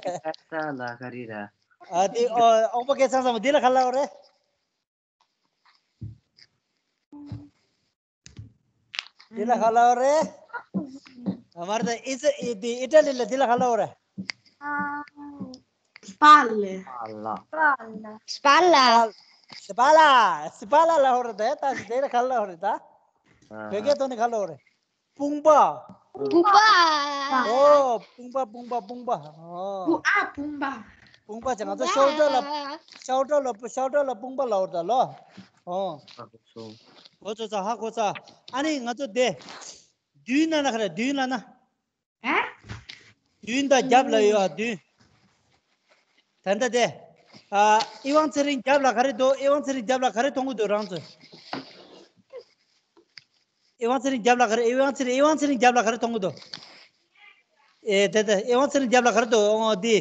ད་ལ་ག་རེ་ར། ཨ་དེ་ཨོ་ཨོང་པོ་སྐད་ཚང་ཚང་མ་འདི་ལ་ག་ལ་རེད། འདི་ལ་ག་ལ་རེད། ཨ་མར་ད་ཨི་ཙི་ཨི་དེ་ཨི་ཊ་ལི་ལ་འདི་ལ་ག་ལ་རེད། སྤ་ལ། སྤ་ལ། སྤ་ལ། སྤ་ལ། སྤ་ལ། སྤ་ལ་ལ་ཧོ་རེད་ད། ད་འདི་ལ་ག་ལ་རེད་ད། བོད་སྐད་ཐོག་ནས་ག་ལ་ཧོ་རེད། དཔུང་པ། དཔུང་པ། ཨོ། དཔུང་པ། དཔུང་པ། དཔུང་པ། ཨོ། དཔུང་ཨ། དཔུང་པ། དཔུང་པ་བྱས། ང་ཚོ་ཤོལ་ཌར་ལ། ཤོལ་ཌར་ལ། ཤོལ་ཌར་ལ་དཔུང་པ་ལབ་ཡོད་ད་ལོ། ཨོ། ཧ་གོ་སོང་། གོ་ཚོད་ཚ། ཧ་གོ་ཚ། ཨ་ནི་ང་ཚོ་དེ། མདུན་ལ་ན་ག་རེ། མདུན་ལ་ན། ཨ། མདུན་དང་རྒྱབ་ལ་ཡོད་ཨ། མདུན། ད་ལྟ་དེ། ཨ། ཨི་ཝང་ཚེ་རིང་རྒྱབ་ལ་ག་རེ་འདུག་ཨི་ཝང་ཚེ་རིང་རྒྱབ་ལ་ག་རེ་མཐོང་གི་འདུག་རང་ཚོས། ཨེ་ཝང་ཚེ་རིང་རྒྱབ་ལ་ག་རེ། ཨེ་ཝང་ཚེ་རིང་། ཨེ་ཝང་ཚེ་རིང་རྒྱབ་ལ་ག་རེ་མཐོང་གི་འདུག་ཨེ་དེ་དེ་ཨེ་ཝང་ཚེ་རིང་རྒྱབ་ལ་ག་རེ་འདུག་ཨོ་འདི།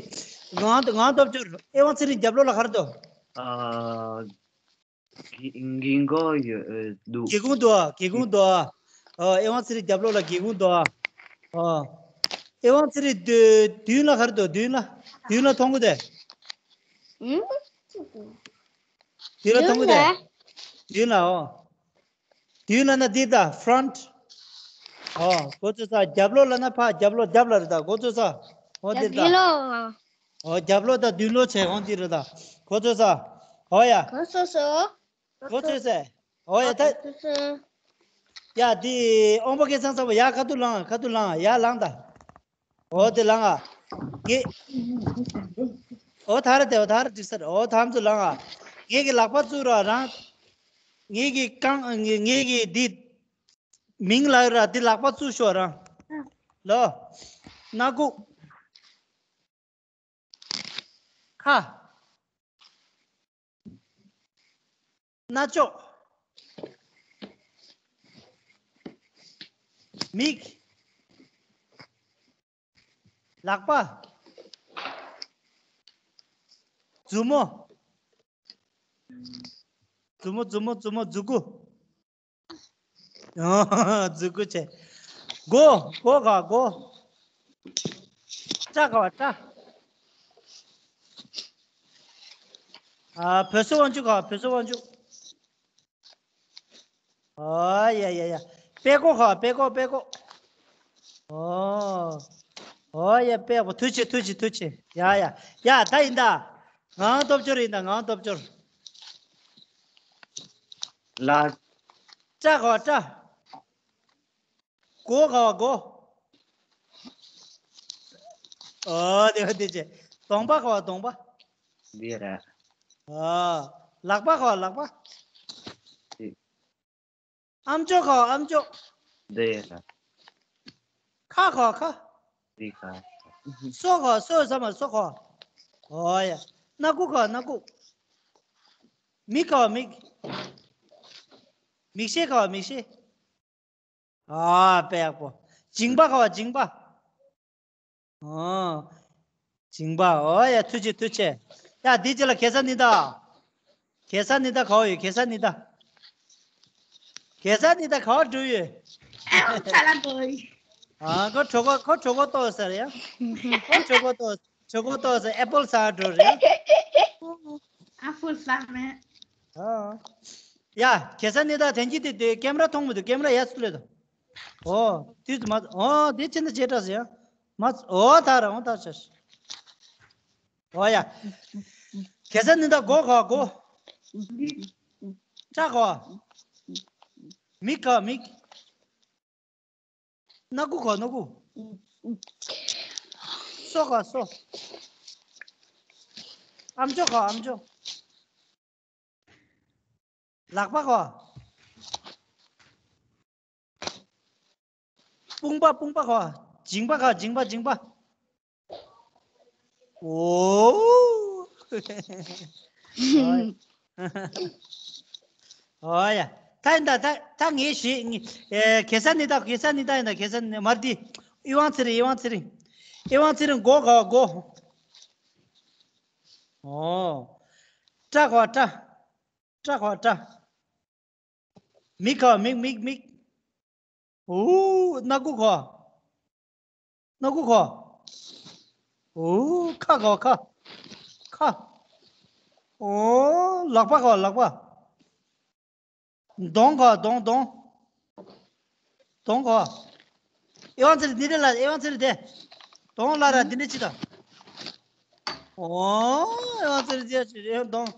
ངང་ངང་སྟོབས་འབྱོར། ཨེ་ཝང་ཚེ་རིང་རྒྱབ་ལོགས་ལ་ག་རེ་འདུག་ཨ། གི་གི་གོ་ཡོད་འདུག་སྒེའུ་ཁུང་འདུག་སྒེའུ་ཁུང་འདུག་ཨོ་ཨེ་ཝང་ཚེ་རིང་རྒྱབ་ལོགས་ལ་སྒེའུ་ཁུང་འདུག་ཨོ། ཨེ་ཝང་ཚེ་རིང་མདུན་མདུན་ལ་ག་རེ་འདུག་མདུན་ལ། མདུན་ལ་མཐོང་གི་འདུག་ཨུ། མདུན་ལ་མཐོང་གི་འདུག་མདུན་ལ་ཨོ། མདུན་ལ་ན་འདི་ད་ཕྲོན་ཊི། ཨོ་གོ་ཚོད་ས། རྒྱབ་ལོགས་ལ་ན་ཕ་རྒྱབ་ལོགས་རྒྱབ་ལ་རེད་ད། གོ་ཚོད་ས། ཨོ་འདི་རེད་ད། རྒྱབ་ལོགས། ཨོ་རྒྱབ་ལོགས་ད་མདུན་ལོགས་བྱས་ཨོ་འདི་རེད་ད། གོ་ཚོད་ས། ཨོ་ཡ། གོ་ཚོད་ས། གོ་ཚོད་ས། ཨོ་ཡ་ད། ཡ་འདི་ཨོང་པོ་སྐད་ཚང་ཚང་པོ་ཡ་ཁ་ཐུག་ལངས། ཁ་ཐུག་ལངས། ཡ་ལངས་ད། འོ་དེ་ལངས་ཨ། ངས། འོ་ཐར་དེ། འོ་ཐར་འགྲིག་ས་རེད། འོ་ཐམ་ཚོ་ལངས་ཨ། ངེད་ཀྱི་ལག་པ་བཙུགས་རོགས་རང་། ངེད་ཀྱི་རྐང་། ངེད་ངེད་ཀྱི་འདི། མིང་ལ་ར་འདི་ལག་པ་བཙུགས་ཤོག་རང་། ལོ། སྣ་ཁུག་ཁ། རྣ་ཅོག་མིག་ལག་པ། མཛུབ་མོ། མཛུབ་མོ། མཛུབ་མོ། མཛུབ་མོ། མཛུ་གུ། མཛུ་གུ་བྱས། མགོ། མགོ་ག་མགོ། སྐྲ་ག་སྐྲ། ཨ། བོད་སོ་དབང་ཕྱུག་ག་བོད་སོ་དབང་ཕྱུག་ཨོ་ཡ་ཡ་ཡ། པད་ཀོ་ག་པད་ཀོ། པད་ཀོ། ཨོ། ཨོ་ཡ་པད་ཀོ། ཐུགས་རྗེ་ཆེ། ཐུགས་རྗེ་ཆེ། ཐུགས་རྗེ་ཆེ། ཡ་ཡ་ཡ། ད་ཡིན་ད། ངང་སྟོབས་འབྱོར་ཡིན་ད། ངང་སྟོབས་འབྱོར། ལ། སྐྲ་ག་སྐྲ། མགོ་ག་བ་མགོ། ཨོ་དེ་བ་དེ་ཆེ། གདོང་པ་ག་བ་གདོང་པ། འདི་ར། ཨོ། ལག་པ་ག་བ་ལག་པ། འདི། ཨམ་ཅོག་ག་བ་ཨམ་ཅོག། འདི་ར། ཁ་ག་བ་ཁ། འདི་ཁ། སོ་ག་བ་སོ་ཟ་མ་སོ་ག་བ། ཨོ་ཡ། སྣ་ཁུག་ག་བ་སྣ་ཁུག། མིག་ག་བ་མིག། མིག་ཤེལ་ག་བ་མིག་ཤེལ། ཨ། དཔེ་ཡག་པོ། མཇིང་པ་ག་བ་མཇིང་པ། ཨ། མཇིང་པ། ཨོ་ཡ། ཐུགས་རྗེ་ཆེ། ཐུགས་རྗེ་ཆེ། ཡ་འདི་ཅི་ལ་གེ་སར་ནི་ད། གེ་སར་ནི་ད་ག་བ་ཡོད། གེ་སར་ནི་ད། གེ་སར་ནི་ད་ག་བ་འགྲོ་ཡོད། ཨ་ཁོ་གྲོད་ཁོག་ཁོ་གྲོད་ཁོག་ལྟོགས་ཟེར་ཡ། ཁོ་གྲོད་ཁོག་ལྟོགས། གྲོད་ཁོག་ལྟོགས་ཟེར་ཨེ་པོལ་ཟ་འགྲོ་རེད། ཨ་ཕོ་ཟ་མེད། ཨ། ཡ་གེ་སར་ནི་ད་དེང་གི་དེ་དེ་ཀེམ་ར་མཐོང་མི་འདུག་ཀེམ་ར་ཡ་སུ་ལེ་དོ། ཨོ། དུས་ཚོད་མ། ཨོ་དེ་ཕྱིན་ད་བྱེད་དྲག་ཟེར་ཡ། མ། ཨོ་ད་ར་ཨོ་ད་ཆ། ཨོ་ཡ། གེ་སར་ནི་ད་མགོ་ག་མགོ། སྐྲ་ག་མིག་ག་མིག་སྣ་ཁུག་ག་སྣ་ཁུག་སོ་ག་སོ། ཨམ་ཅོག་ག་ཨམ་ཅོག་ལག་པ་ག་དཔུང་པ་དཔུང་པ་ག་མཇིང་པ་ག་མཇིང་པ་མཇིང་པ། ཨོ། ཨོ་ཡ། ད་ཡིན་ད་ད་ད་ངས་ཤེས་ངས། ཨེ་གེ་སར་ནི་ད་གེ་སར་ནི་ད་ཡིན་ད་གེ་སར་ནི་མར་དི། ཨི་ཝང་ཚེ་རིང་ཨི་ཝང་ཚེ་རིང་། ཨི་ཝང་ཚེ་རིང་མགོ་ག་མགོ། ཨོ། སྐྲ་ག་སྐྲ། སྐྲ་ག་སྐྲ། མིག་ག་མིག་མིག་མིག་ཨོ། སྣ་ཁུག་ག་སྣ་ཁུག་ག་ཨོ། ཁ་ག་ཁ། ཁ། ཨོ། ལག་པ་ག་ལག་པ། གདོང་ག་གདོང་གདོང་། གདོང་ག་ཨེ་ཝང་ཚེ་རིང་འདི་འདྲ་ལ་ཨེ་ཝང་ཚེ་རིང་དེ། གདོང་ལ་ར་འདི་འདྲ་ཅི་ད། ཨོ། ཨེ་ཝང་ཚེ་རིང་དེ་ཨེ་གདོང་།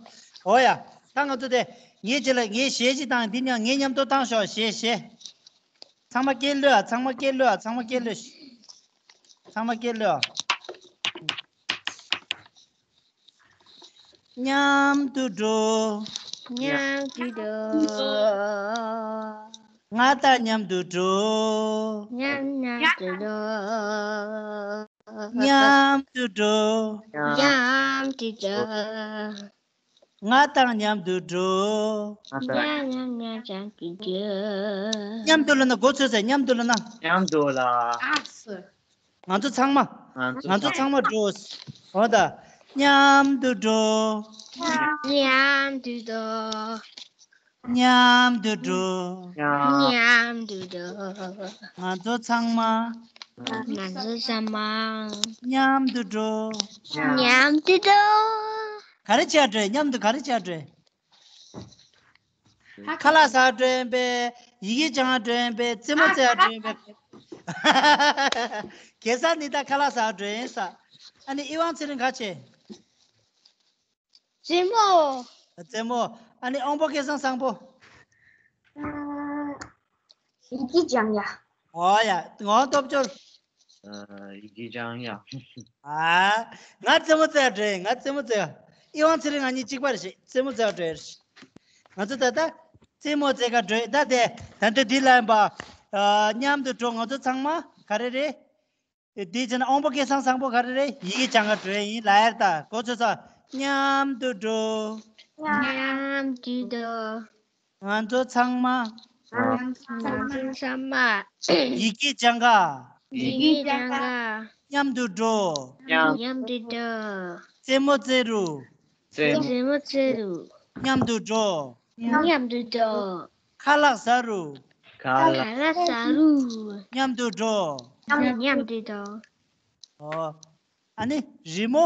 ཨོ་ཡ། ད་ང་ཚོ་དེ། ངའི་རྗེས་ལ་ངའི་གཞས་ཅིག་བཏང་འདི་ཉང་ངའི་མཉམ་དུ་བཏང་ཤོག་གཞས་གཞས། ཚང་མ་སྐད་ལོས་ཨ་ཚང་མ་སྐད་ལོས་ཨ་ཚང་མ་སྐད་ལོས། ཚང་མ་སྐད་ལོས་ཨ། མཉམ་དུ་འགྲོ། མཉམ་དུ་འགྲོ། ང་དང་མཉམ་དུ་འགྲོ། མཉམ་མཉམ་དུ་འགྲོ། མཉམ་དུ་འགྲོ། མཉམ་དུ་འགྲོ། ང་དང་མཉམ་དུ་འགྲོ། ང་དང་མཉམ་མཉམ་མཉམ་དུ་འགྲོ། མཉམ་དུ་ལབ་ན་མགོ་ཚོས་ཟེར། མཉམ་དུ་ལབ་ན། མཉམ་དུ་ལ། ཨ་སི། ང་ཚོ་ཚང་མ། ང་ཚོ་ང་ཚོ་ཚང་མ་འགྲོ། འོ་ད། མཉམ་དུ་འགྲོ། མཉམ་དུ་འགྲོ། མཉམ་དུ་འགྲོ། མཉམ་དུ་འགྲོ། ང་ཚོ་ཚང་མ། ང་ཚོ་ཚང་མ། མཉམ་དུ་འགྲོ། མཉམ་དུ་འགྲོ། ག་རེ་བྱས་འགྲོ། མཉམ་དུ་ག་རེ་བྱས་འགྲོ། ཁ་ལག་ཟ་འགྲོ་ཡིན་པས། ཡི་གེ་སྦྱང་འགྲོ་ཡིན་པས། རྩེད་མོ་རྩེ་འགྲོ་ཡིན་པས། གེ་སར་ནི་ད་ཁ་ལག་ཟ་འགྲོ་ཡིན་ས། ཨ་ནི་ཨི་ཝང་ཚེ་རིང་ག་བྱས། རྩེད་མོ། རྩེད་མོ། ཨ་ནི་དབང་པོ་སྐལ་བཟང་བཟང་པོ། ཡི་གེ་སྦྱང་ཡ། ཨོ་ཡ། ངོ་སྟོབས་འབྱོར། ཡི་གེ་སྦྱང་ཡ། ཨ། ང་རྩེད་མོ་རྩེ་འགྲོ་ཡིན། ང་རྩེད་མོ་རྩེ། ཨི་ཝང་ཚེ་རིང་ང་གཉིས་གཅིག་པ་རེད་ཤག་རྩེད་མོ་རྩེ་འགྲོ་ཡིན། ང་ཚོ་ད་ལྟ་རྩེད་མོ་རྩེ་ག་འགྲོ་ཡིན། ད་དེ་ད་ལྟ་འདི་ལ་ཡིན་པ། མཉམ་དུ་འགྲོ། ང་ཚོ་ཚང་མ་ག་རེ་རེད། དེ་བྱས་ན་དབང་པོ་སྐལ་བཟང་བཟང་པོ་ག་རེ་རེད། ཡི་གེ་སྦྱང་ག་འགྲོ་ཡིན་ལབ་ཡ་རེད་ད། གོ་ཚོད་ས། མཉམ་དུ་འགྲོ། མཉམ་དུ་འགྲོ། ང་ཚོ་ཚང་མ། ང་ཚོ་ཚང་མ། ཡི་གེ་སྦྱང་ག་ཡི་གེ་སྦྱང་ག་མཉམ་དུ་འགྲོ། མཉམ་དུ་འགྲོ། རྩེད་མོ་རྩེ་རུ། རྩེད་མོ་རྩེ་རུ། མཉམ་དུ་འགྲོ། མཉམ་དུ་འགྲོ། ཁ་ལག་ཟ་རུ། ཁ་ལག་ཟ་རུ། མཉམ་དུ་འགྲོ། མཉམ་དུ་འགྲོ། ཨོ། ཨ་ནི་རི་མོ།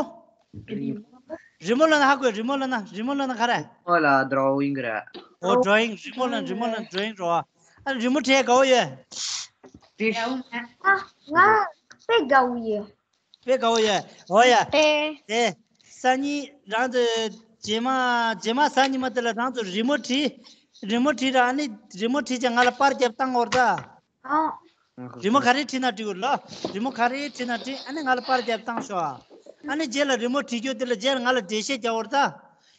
རི་མོ་ལབ་ན་ཧ་གོ། རི་མོ་ལབ་ན། རི་མོ་ལབ་ན་ག་རེ། ཨོ་ལ་ཌོ་རོ་ཝིང་རེད། ཨོ་ཌོ་རོ་ཝིང་། རི་མོ་ལབ། རི་མོ་ལབ་ཌོ་རོ་ཝིང་རེད་བ། ཨ་རི་མོ་བྲིས་དགའ་བོ་ཡོད། ཏིས། ཨ་ང་དཔེ་དགའ་བོ་ཡོད། དཔེ་དགའ་བོ་ཡོད། ཨོ་ཡ། དཔེ། དེ་སང་ཉིན་རང་ཚོ་རྗེས་མ་རྗེས་མ་གཟའ་ཉི་མ་དེ་ལ་རང་ཚོ་རི་མོ་བྲིས། རི་མོ་བྲིས་ར། ཨ་ནི་རི་མོ་བྲིས་བྱས་ང་ལ་པར་རྒྱབ་བཏང་འོར་ད། ཨོ། རི་མོ་ག་རེ་བྲིས་ན་འགྲིག་གི་ལོ། རི་མོ་ག་རེ་བྲིས་ན་འགྲིག་ཨ་ནི་ང་ལ་པར་རྒྱབ་བཏང་ཤོག་ཨ་ནི་རྗེས་ལ་རི་མོ་བྲིས་རྒྱུ་དེ་ལ་རྗེས་ལ་ང་ལ་འགྲེལ་བཤད་རྒྱག་འོར་ད།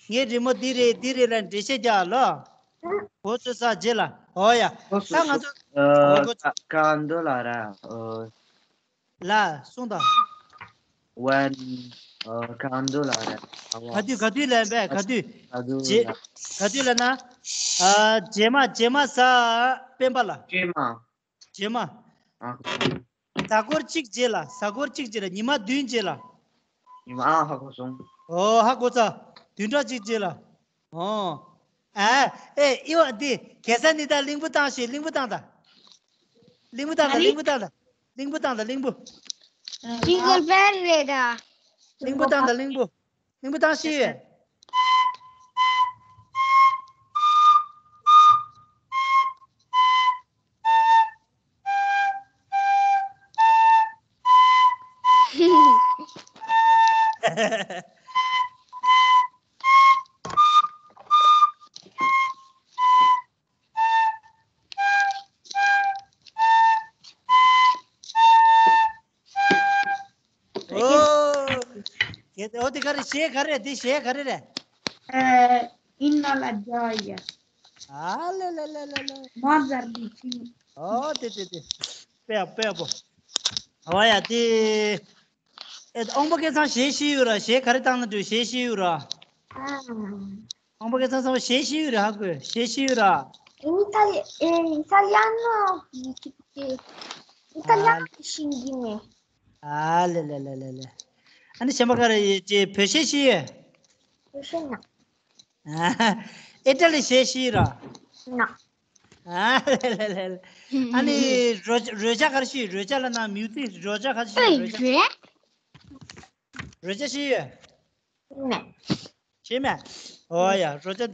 ངའི་རི་མོ་འདི་རེད་འདི་རེད་ལ་འགྲེལ་བཤད་རྒྱག་ལོ། གོ་ཚོད་ས་རྗེས་ལ། ཨོ་ཡ། ད་ང་ཚོ། ཨོ་གོ་ཚོད། ཀ་འདོ་ལ་ར། ཨོ། ལ་གསུངས་དང་། ཝན། ཨོ་ཀ་འདོ་ལ་ར། ག་དུས་ག་དུས་ལ་ཡིན་པས། ག་དུས། ག་དུས་རྗེས། ལ། ག་དུས་ལ་ན། ཨ་རྗེས་མ་རྗེས་མ་ས། སྤེན་པ་ལ། རྗེས་མ། རྗེས་མ། ཨ། གཟའ་འཁོར་གཅིག་རྗེས་ལ། གཟའ་འཁོར་གཅིག་རྗེས་ལ། ཉི་མ་བདུན་རྗེས་ལ། ཉི་མ། ཨ་ཧ་གོ་སོང་། ཨོ་ཧ་གོ་ཚ། བདུན་ཕྲག་གཅིག་རྗེས་ལ། ཨོ། ཨ། ཨེ་ཨི་བ་འདི་གེ་ས་ནི་ད་གླིང་བུ་བཏང་ཞིག་གླིང་བུ་བཏང་ད། གླིང་བུ་བཏང་ད་གླིང་བུ་བཏང་ད། གླིང་བུ་བཏང་ད་གླིང་བུ། ཇིང་གལ་བེལ་རེད་ད། གླིང་བུ་བཏང་ད་གླིང་བུ། གླིང་བུ་བཏང་ཤིག་ཨོ། གལ་ཏེ་ཨོ་དེ་ག་རེ་གཞས་ག་རེ་དེ་གཞས་ག་རེ་རེད། ཨ། ཨིན་ན་ལ་ཇ་ཡ། ཨ་ལེ་ལེ་ལེ་ལེ་ལེ། མ་ཛར་དི་ཅི། ཨོ་དེ་དེ་དེ། དཔེ་དཔེ་པོ། ཨོ་ཡ་དེ། ཨེ་ཨོང་པོ་སྐལ་བཟང་གཞས་ཤེས་ཡོད་ར། གཞས་ག་རེ་བཏང་ན་འགྲོ། གཞས་ཤེས་ཡོད་ར། ཨ། ཨོང་པོ་སྐལ་བཟང་ཚང་མ་གཞས་ཤེས་ཡོད་ར། ཧ་གོ། གཞས་ཤེས་ཡོད་ར། Itali- eh, italiano, italiano singing. ཨ་ལེ་ལེ་ལེ་ལེ་ལེ། ཨ་ནི་གཞན་པ་ག་རེ་ཡོད་ཅེ། བོད་གཞས་ཤེས་ཡོད། བོད་གཞས་ན། ཨ། ཨི་ཊ་ལི་གཞས་ཤེས་ཡོད་ར། ན། ཨ་ལེ་ལེ་ལེ་ལེ། ཨ་ནི་རོལ་རོལ་ཆ་ག་རེ་ཤེས་ཡོད། རོལ་ཆ་ལ་ན་མིའུ་ཛིག་རོལ་ཆ་ག་རེ་ཤེས་ཡོད། རོལ་ཆ། རོལ་ཆ་ཤེས་ཡོད། ནས། ཤེས་མེད། ཨོ་ཡ་རོལ་ཆ།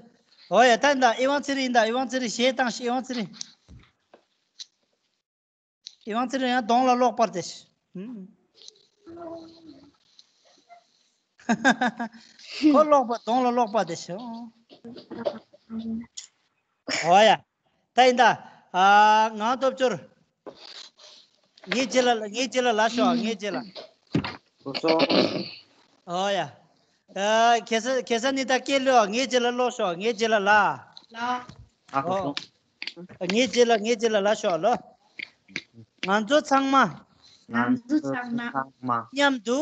ཨོ་ཡ་ད་ཡིན་ད་ཨི་ཝང་ཚེ་རིང་ཡིན་ད། ཨི་ཝང་ཚེ་རིང་གཞས་བཏང་ཤིག་ཨི་ཝང་ཚེ་རིང་། ཨི་ཝང་ཚེ་རིང་ཡང་གདོང་ལ་གློག་སྤར་ཏེ་ཤིག་ཁོ་གློག་པ་གདོང་ལ་གློག་སྤར་ཏེ་ཤིག་ཨོ་ཡ། ད་ཡིན་ད། ཨ། ངག་སྟོབས་འབྱོར། ངའི་རྗེས་ལ་ངའི་རྗེས་ལ་ལབ་ཤོག་ངའི་རྗེས་ལ། ཨོ་ཡ། ཨ། གེ་ས་གེ་ས་ནི་ད་སྐད་ལོ། ངའི་རྗེས་ལ་ལོག་ཤོག་ངའི་རྗེས་ལ་ལ། ལ། ཨོ། ངའི་རྗེས་ལ་ངའི་རྗེས་ལ་ལབ་ཤོག་ལོ། ང་ཚོ་ཚང་མ། ང་ཚོ་ཚང་མ། མཉམ་དུ།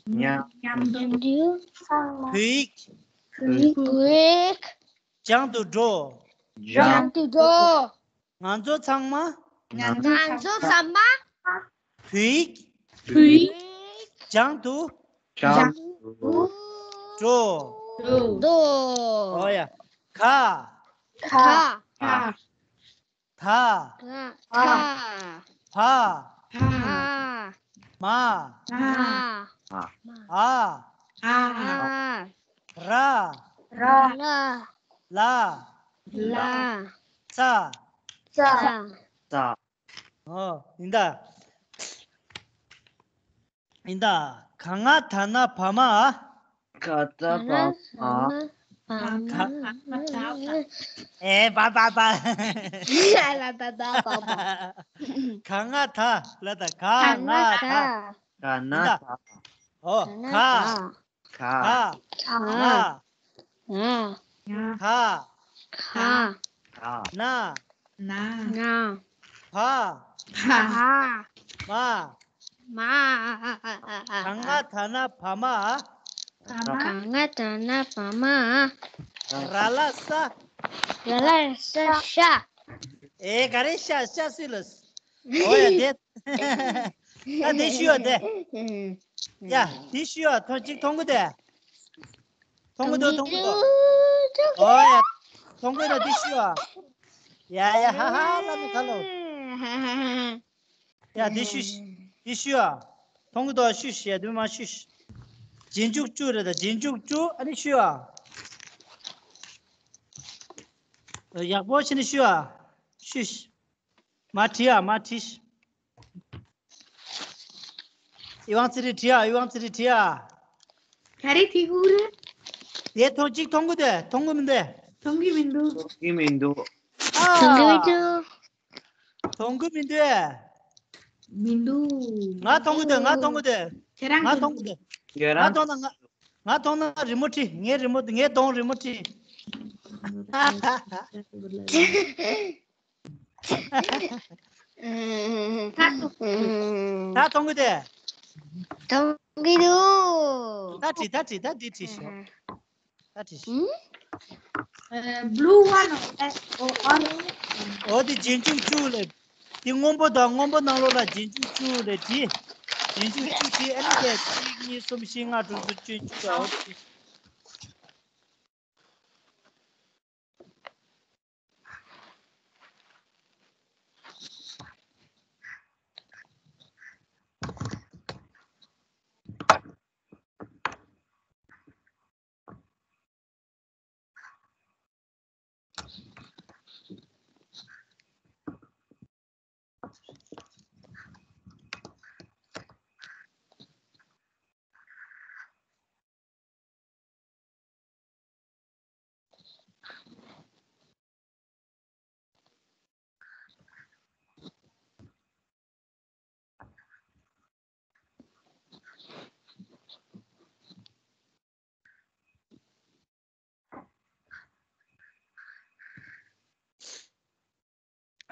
མཉམ་དུ། ཚང་མ། བོད་ཡིག་བོད་ཡིག་སྦྱང་དུ་འགྲོ། སྦྱང་དུ་འགྲོ། ང་ཚོ་ཚང་མ། ང་ཚོ་ཚང་མ། བོད་ཡིག་བོད་ཡིག་སྦྱང་དུ། སྦྱང་དུ། འགྲོ། འགྲོ། ཨོ་ཡ། ག་ག་ག་ད། ད། ད། བ། བ། བ། མ། མ། འ། འ། ར། ར། ལ། ལ། ལ། ཙ། ཙ། ཙ། ཨོ། ཡིན་ད། ཡིན་ད། ག་ང་ད་ན་བ་མ། ག་ད་བ་མ། ག་ཨེ་བ་བ་བ། ག་ང་ད་ལ་ད་ག་ང་ད། ག་ན་ད། ཨོ། ག་ག་ག་ང་ང་ང་ད། ད། ན། ན། ན། བ། བ། མ། མ། ག་ང་ད་ན་བ་མ། ག་ང་ད་ན་བ་མ། ར་ལ་ས། ར་ལ་ས་ཤ། ཨེ་ག་རེ་ཤ་ཤ་སུས་ལ། ཨོ་ཡ་དེ། ད་དེ་ཤུ་ཡ་དེ། ཡ་དེ་ཤུ་ཡ་ཐོ་གཅིག་མཐོང་གི་དེ། མཐོང་གི་འདུག་མཐོང་གི་འདུག་ཨོ་ཡ། མཐོང་གི་འདུག་དེ་ཤུ་ཡ། ཡ་ཡ་ཧ་ཧ་ལ་མི་ཁ་ལོ། ཡ་དེ་ཤུ་དེ་ཤུ་ཡ། མཐོང་གི་འདུག་ཤུ་ཤི་ཡ་དུ་མ་ཤུ་ཤི། རྗེས་འཇུག་བཅུ་རེད་ད་རྗེས་འཇུག་བཅུ་ཨ་ནི་ཤུ་ཡ། ཡག་པོ་བྱས་ནས་ཤུ་ཡ། ཤུ་ཤི། མ་བྲིས་ཨ་མ་བྲིས། ཨི་ཝང་ཙི་རི་བྲིས་ཨ་ཨི་ཝང་ཙི་རི་བྲིས་ཨ། ག་རེ་ཐིག་གུ་རེད། དེ་མཐོང་གཅིག་མཐོང་གི་འདུག་མཐོང་གི་མི་འདུག་མཐོང་གི་མི་འདུག་མཐོང་གི་མི་འདུག་ཨ། མཐོང་གི་མི་འདུག་མཐོང་གི་མི་འདུག་མི་འདུག་ང་མཐོང་གི་འདུག་ང་མཐོང་གི་འདུག་ཁྱེད་རང་ང་མཐོང་གི་འདུག་ང་མཐོང་ན་ང་ང་མཐོང་ན་རི་མོ་བྲིས། ངའི་རི་མོ་ངའི་གདོང་རི་མོ་བྲིས། ད་མཐོང་གི་དེ། མཐོང་གི་འདུག་ད་བྲིས་ད་བྲིས་ད་འདི་བྲིས་ཤོག་ད་བྲིས་ཤོག་ཨ། blue one or red or orange? འོ་དེ་རྗེས་འཇུག་བཅུ་ལས། དེ་སྔོན་པོ་དང་སྔོན་པོ་ནང་ལོགས་ལ་རྗེས་འཇུག་བཅུ་ལས་བྲིས། རྗེས་འཇུག་བཅུ་བྲིས་ཨ་ནི་དེ་གཅིག་གཉིས་གསུམ་བཞི་ལྔ་དྲུག་བདུན་བཅུ་བཅུ་དང་འོ་དེ།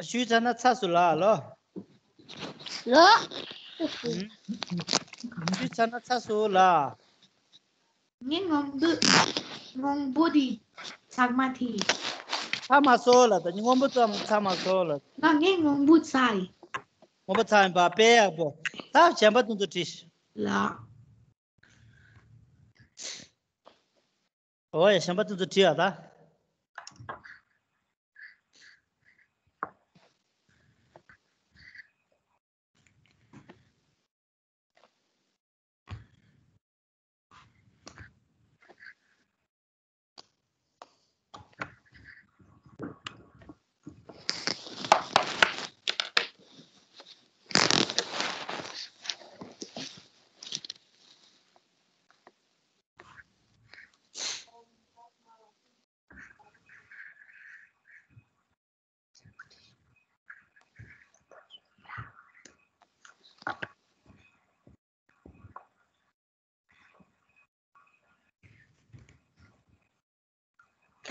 ཞུས་ཚར་ན་ཚར་སོང་ལགས་ལོ། ལོ། ཞུས་ཚར་ན་ཚར་སོང་ལགས། ངའི་སྔོན་འབུད། སྔོན་འབུད་དེ་ཚང་མ་དེ། ཚར་མ་སོང་ལགས། ད་སྔོན་འབུད་ཙམ་ཚར་མ་སོང་ལགས། ང་ངའི་སྔོན་འབུད་ཚར་ཡིན། སྔོན་འབུད་ཚར་ཡིན་པ་དཔེ་ཡག་པོ། ད་གཞན་པ་དེ་ཚོ་བྲིས། ལགས། ཨོ་ཡ། གཞན་པ་དེ་ཚོ་བྲིས་ཡ་ད།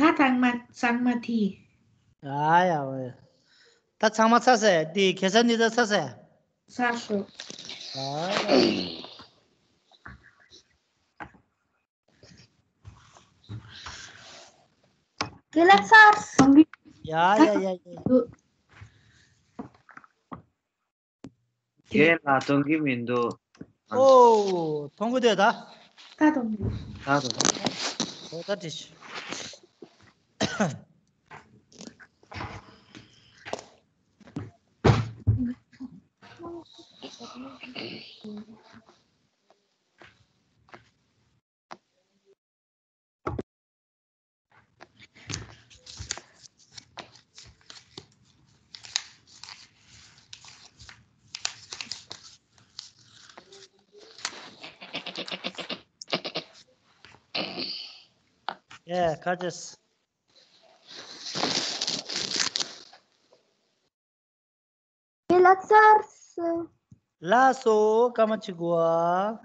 ད་ཚང་མ་ཚང་མ་དེ། ཨ་ཡ་ཝེ། ད་ཚང་མ་ཚར་སོང་། དེ་ཁེ་ས་ནི་ད་ཚར་སོང་། ཚར་སོང་། ཨ་ཡ། དེ་ལ་ཚར་སོང་གི། ཡ་ཡ་ཡ་ཡ། ཁྱེད་ལ་གཏོང་གི་མི་འདུག་ཨོ། མཐོང་གི་འདུག་ད། ད་གཏོང་གི། ད་གཏོང་། ཨོ་ད་བྲིས། Yeah, ཁ་ཅེས། དེ་ལ་ཚར་སོང་། ལགས་སོ། སྐར་མ་གཅིག་གོ་ཨ།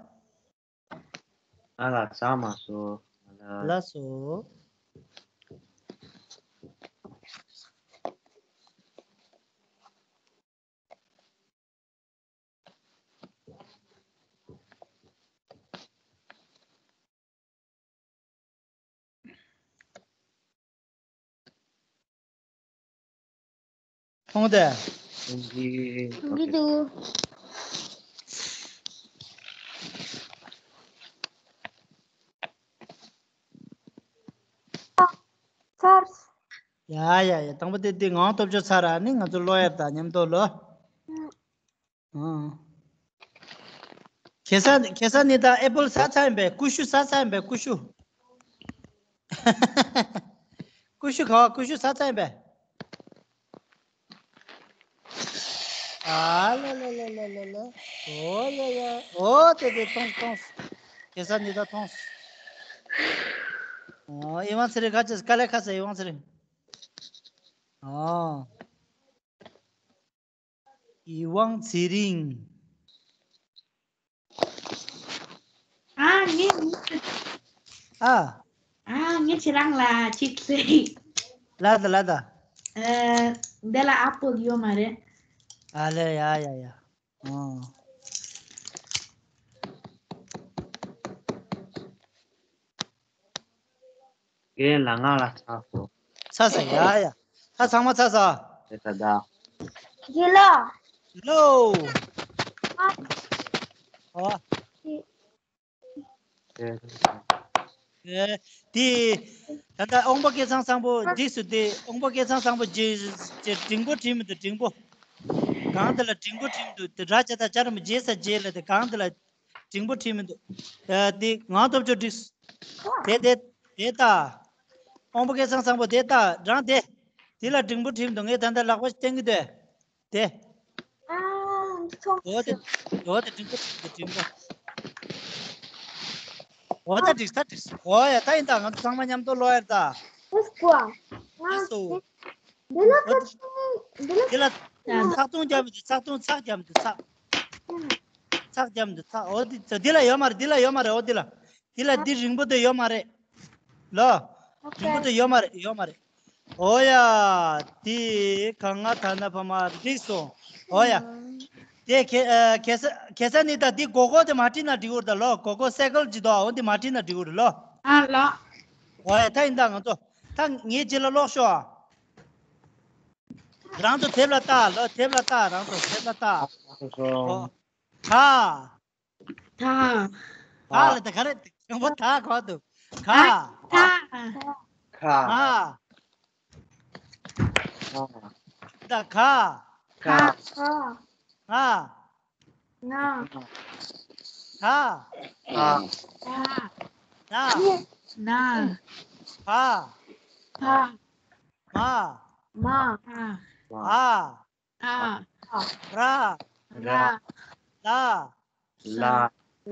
ང་ལ་ཚར་མ་སོང་། ང་ལ། ལགས་སོ། མཐོང་དེ། མཐོང་གི་འདུག་ཚར། ཡ་ཡ་ཡ། དང་པོ་དེ་དེ་ངང་སྟོབས་ཆོག་ཚར་ར་ནི་ང་ཚོ་ཀློག་ཡ་ད་མཉམ་དུ་ལོ། ཨང་། ཁེ་ས་ཁེ་ས་ནི་ད་ཨེ་པལ་ཟ་ཚར་ཡིན་པས། ཀུ་ཤུ་ཟ་ཚར་ཡིན་པས། ཀུ་ཤུ། ཀུ་ཤུ་ག་བ། ཀུ་ཤུ་ཟ་ཚར་ཡིན་པས། ཨ་ལ་ལ་ལ། ཨོ་ཡ་ཡ། ཨོ་དེ་དེ་མཐོང་མཐོང་། ཁེ་ས་ནི་ད་མཐོང་། ཨོ་ཨི་ཝང་ཚེ་རིང་ག་ཅེས། དཀའ་ལས་ཁག་ས་ཨི་ཝང་ཚེ་རིང་། ཨོ། ཨི་ཝང་ཚེ་རིང་། ཨ་ངས། ཨ། ཨ་ངས་ཁྱེད་རང་ལ་ཅིག་ཟེར། ལ་ད་ལ་ད། ཨ་འདི་ལ་ཨ་པོ་ཡོད་མ་རེད། ཨ་ལེ་ཡ་ཡ་ཡ། ཨོ། རྒན་ལགས་ང་ལ་ཚར་སོང་། ཚར་སོང་། ཡ་ཡ། ད་ཚང་མ་ཚར་སོང་། རེད་ད་ད། རྒན་ལགས། ལོ། ཨ། ཨོ། ཨེ། དེ། ད་ལྟ་དབང་པོ་སྐལ་བཟང་བཟང་པོ་འགྲིགས་སོང་། དེ་དབང་པོ་སྐལ་བཟང་བཟང་པོ་རྗེས་རྗེས་འགྲེང་བུ་བྲིས་མི་འདུག་འགྲེང་བུ། གང་དེ་ལ་འགྲེང་བུ་བྲིས་མི་འདུག་དེ་ར་བྱ་དང་བྱ་ར་མོ་རྗེས་ས་རྗེས་ལ་དེ་གང་དེ་ལ་འགྲེང་བུ་བྲིས་མི་འདུག་ཨ། དེ་ངང་སྟོབས་ཆོག་འགྲིགས། དེ་དེ་དེ་ལྟ། དབང་པོ་སྐལ་བཟང་བཟང་པོ་དེ་ལྟ་རང་དེ། དེ་ལ་འགྲེང་བུ་བྲིས་མི་འདུག་ངས་ད་ལྟ་ལག་པ་བསྟན་གྱི་འདུག་དེ། ཨ། འདི་ཚོ། འོ་དེ། འོ་དེ་འགྲེང་བུ་འགྲེང་བུ། འོ་ད་འགྲིགས་ད་འགྲིགས། འོ་ཡ་ད་ཡིན་ད། ང་ཚོ་ཚང་མ་མཉམ་དུ་ཀློག་ཡ་ད། ཨུ་སྐུ། ཨ་སོ། འདི་ལ་ཁ་ཆུང་འདི་ལ། འདི་ལ་ཚགས་ཐུང་རྒྱབ་མི་འདུག་ཚགས་ཐུང་ཚགས་རྒྱབ་མི་འདུག་ཚགས། ཚགས་རྒྱབ་མི་འདུག་ཚགས། འོ་འདི་འདི་ལ་ཡོད་མ་རེད། འདི་ལ་ཡོད་མ་རེད། འོ་འདི་ལ། འདི་ལ་འདི་རིང་པོ་དེ་ཡོད་མ་རེད། ལོ། རིང་པོ་དེ་ཡོད་མ་རེད། ཡོད་མ་རེད། ཨོ་ཡ། དེ་ག་ང་ད་ན་བ་མ་འགྲིག་སོང་། ཨོ་ཡ། དེ་ཁེ་ཨ་ཁེ་ས་ཁེ་ས་ནི་ད་དེ་གོ་གོ་དེ་མ་བྲིས་ན་འགྲིག་གི་རེད་ད་ལོ། གོ་གོ་སའི་ཀལ་ཅི་དོ་འོ་དེ་མ་བྲིས་ན་འགྲིག་གི་རེད་ལོ། ཨ་ལ། ཨོ་ཡ། ད་ཡིན་ད་ང་ཚོ་ད་ངའི་རྗེས་ལ་ཀློག་ཤོག་རང་ཚོ་དེབ་ལ་ལྟ་ལོ། དེབ་ལ་ལྟ། རང་ཚོ་དེབ་ལ་ལྟ། ཨོ། ད། ད། ད་ལ་ད་ག་རེ་དང་པོ་ད་གོ་འདུག་ག་ད། ཁ། ད་ག་ཁ། ང་། ང་། ད། ན། ན། བ། བ། མ། མ། ཨ། ཨ། ར། ར། ལ། ལ།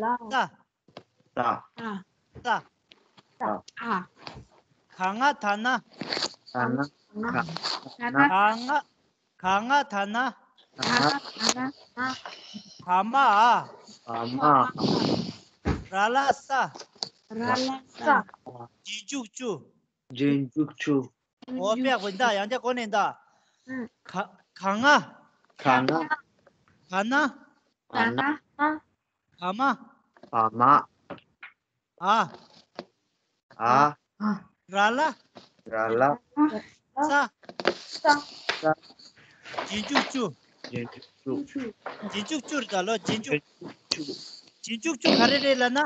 ལ། ས། ས། ས། ས། ཨ། ག་ང་ད་ན། ད་ན། ག་ང་། ག་ང་ད་ན། ག་ང་ད་ན། ག་མ་འ། ག་མ་འ། ར་ལ་ས། ར་ལ་ས། རྗེས་འཇུག་བཅུ། རྗེས་འཇུག་བཅུ། འོ་དཔེ་ཡག་པོ་འདུག་ཡང་བསྐྱར་གོ་ནས་འདུག་ག་ག་ང་། ག་ང་། ག་ན། ག་ན། ག་མ། ག་མ། འ། འ། ར་ལ། ར་ལ། ས། ས། རྗེས་འཇུག་བཅུ། རྗེས་འཇུག་བཅུ། རྗེས་འཇུག་བཅུ་རེད་ད་ལོ། རྗེས་འཇུག་རྗེས་འཇུག་བཅུ། རྗེས་འཇུག་བཅུ་ག་རེ་རེད་ལབ་ན།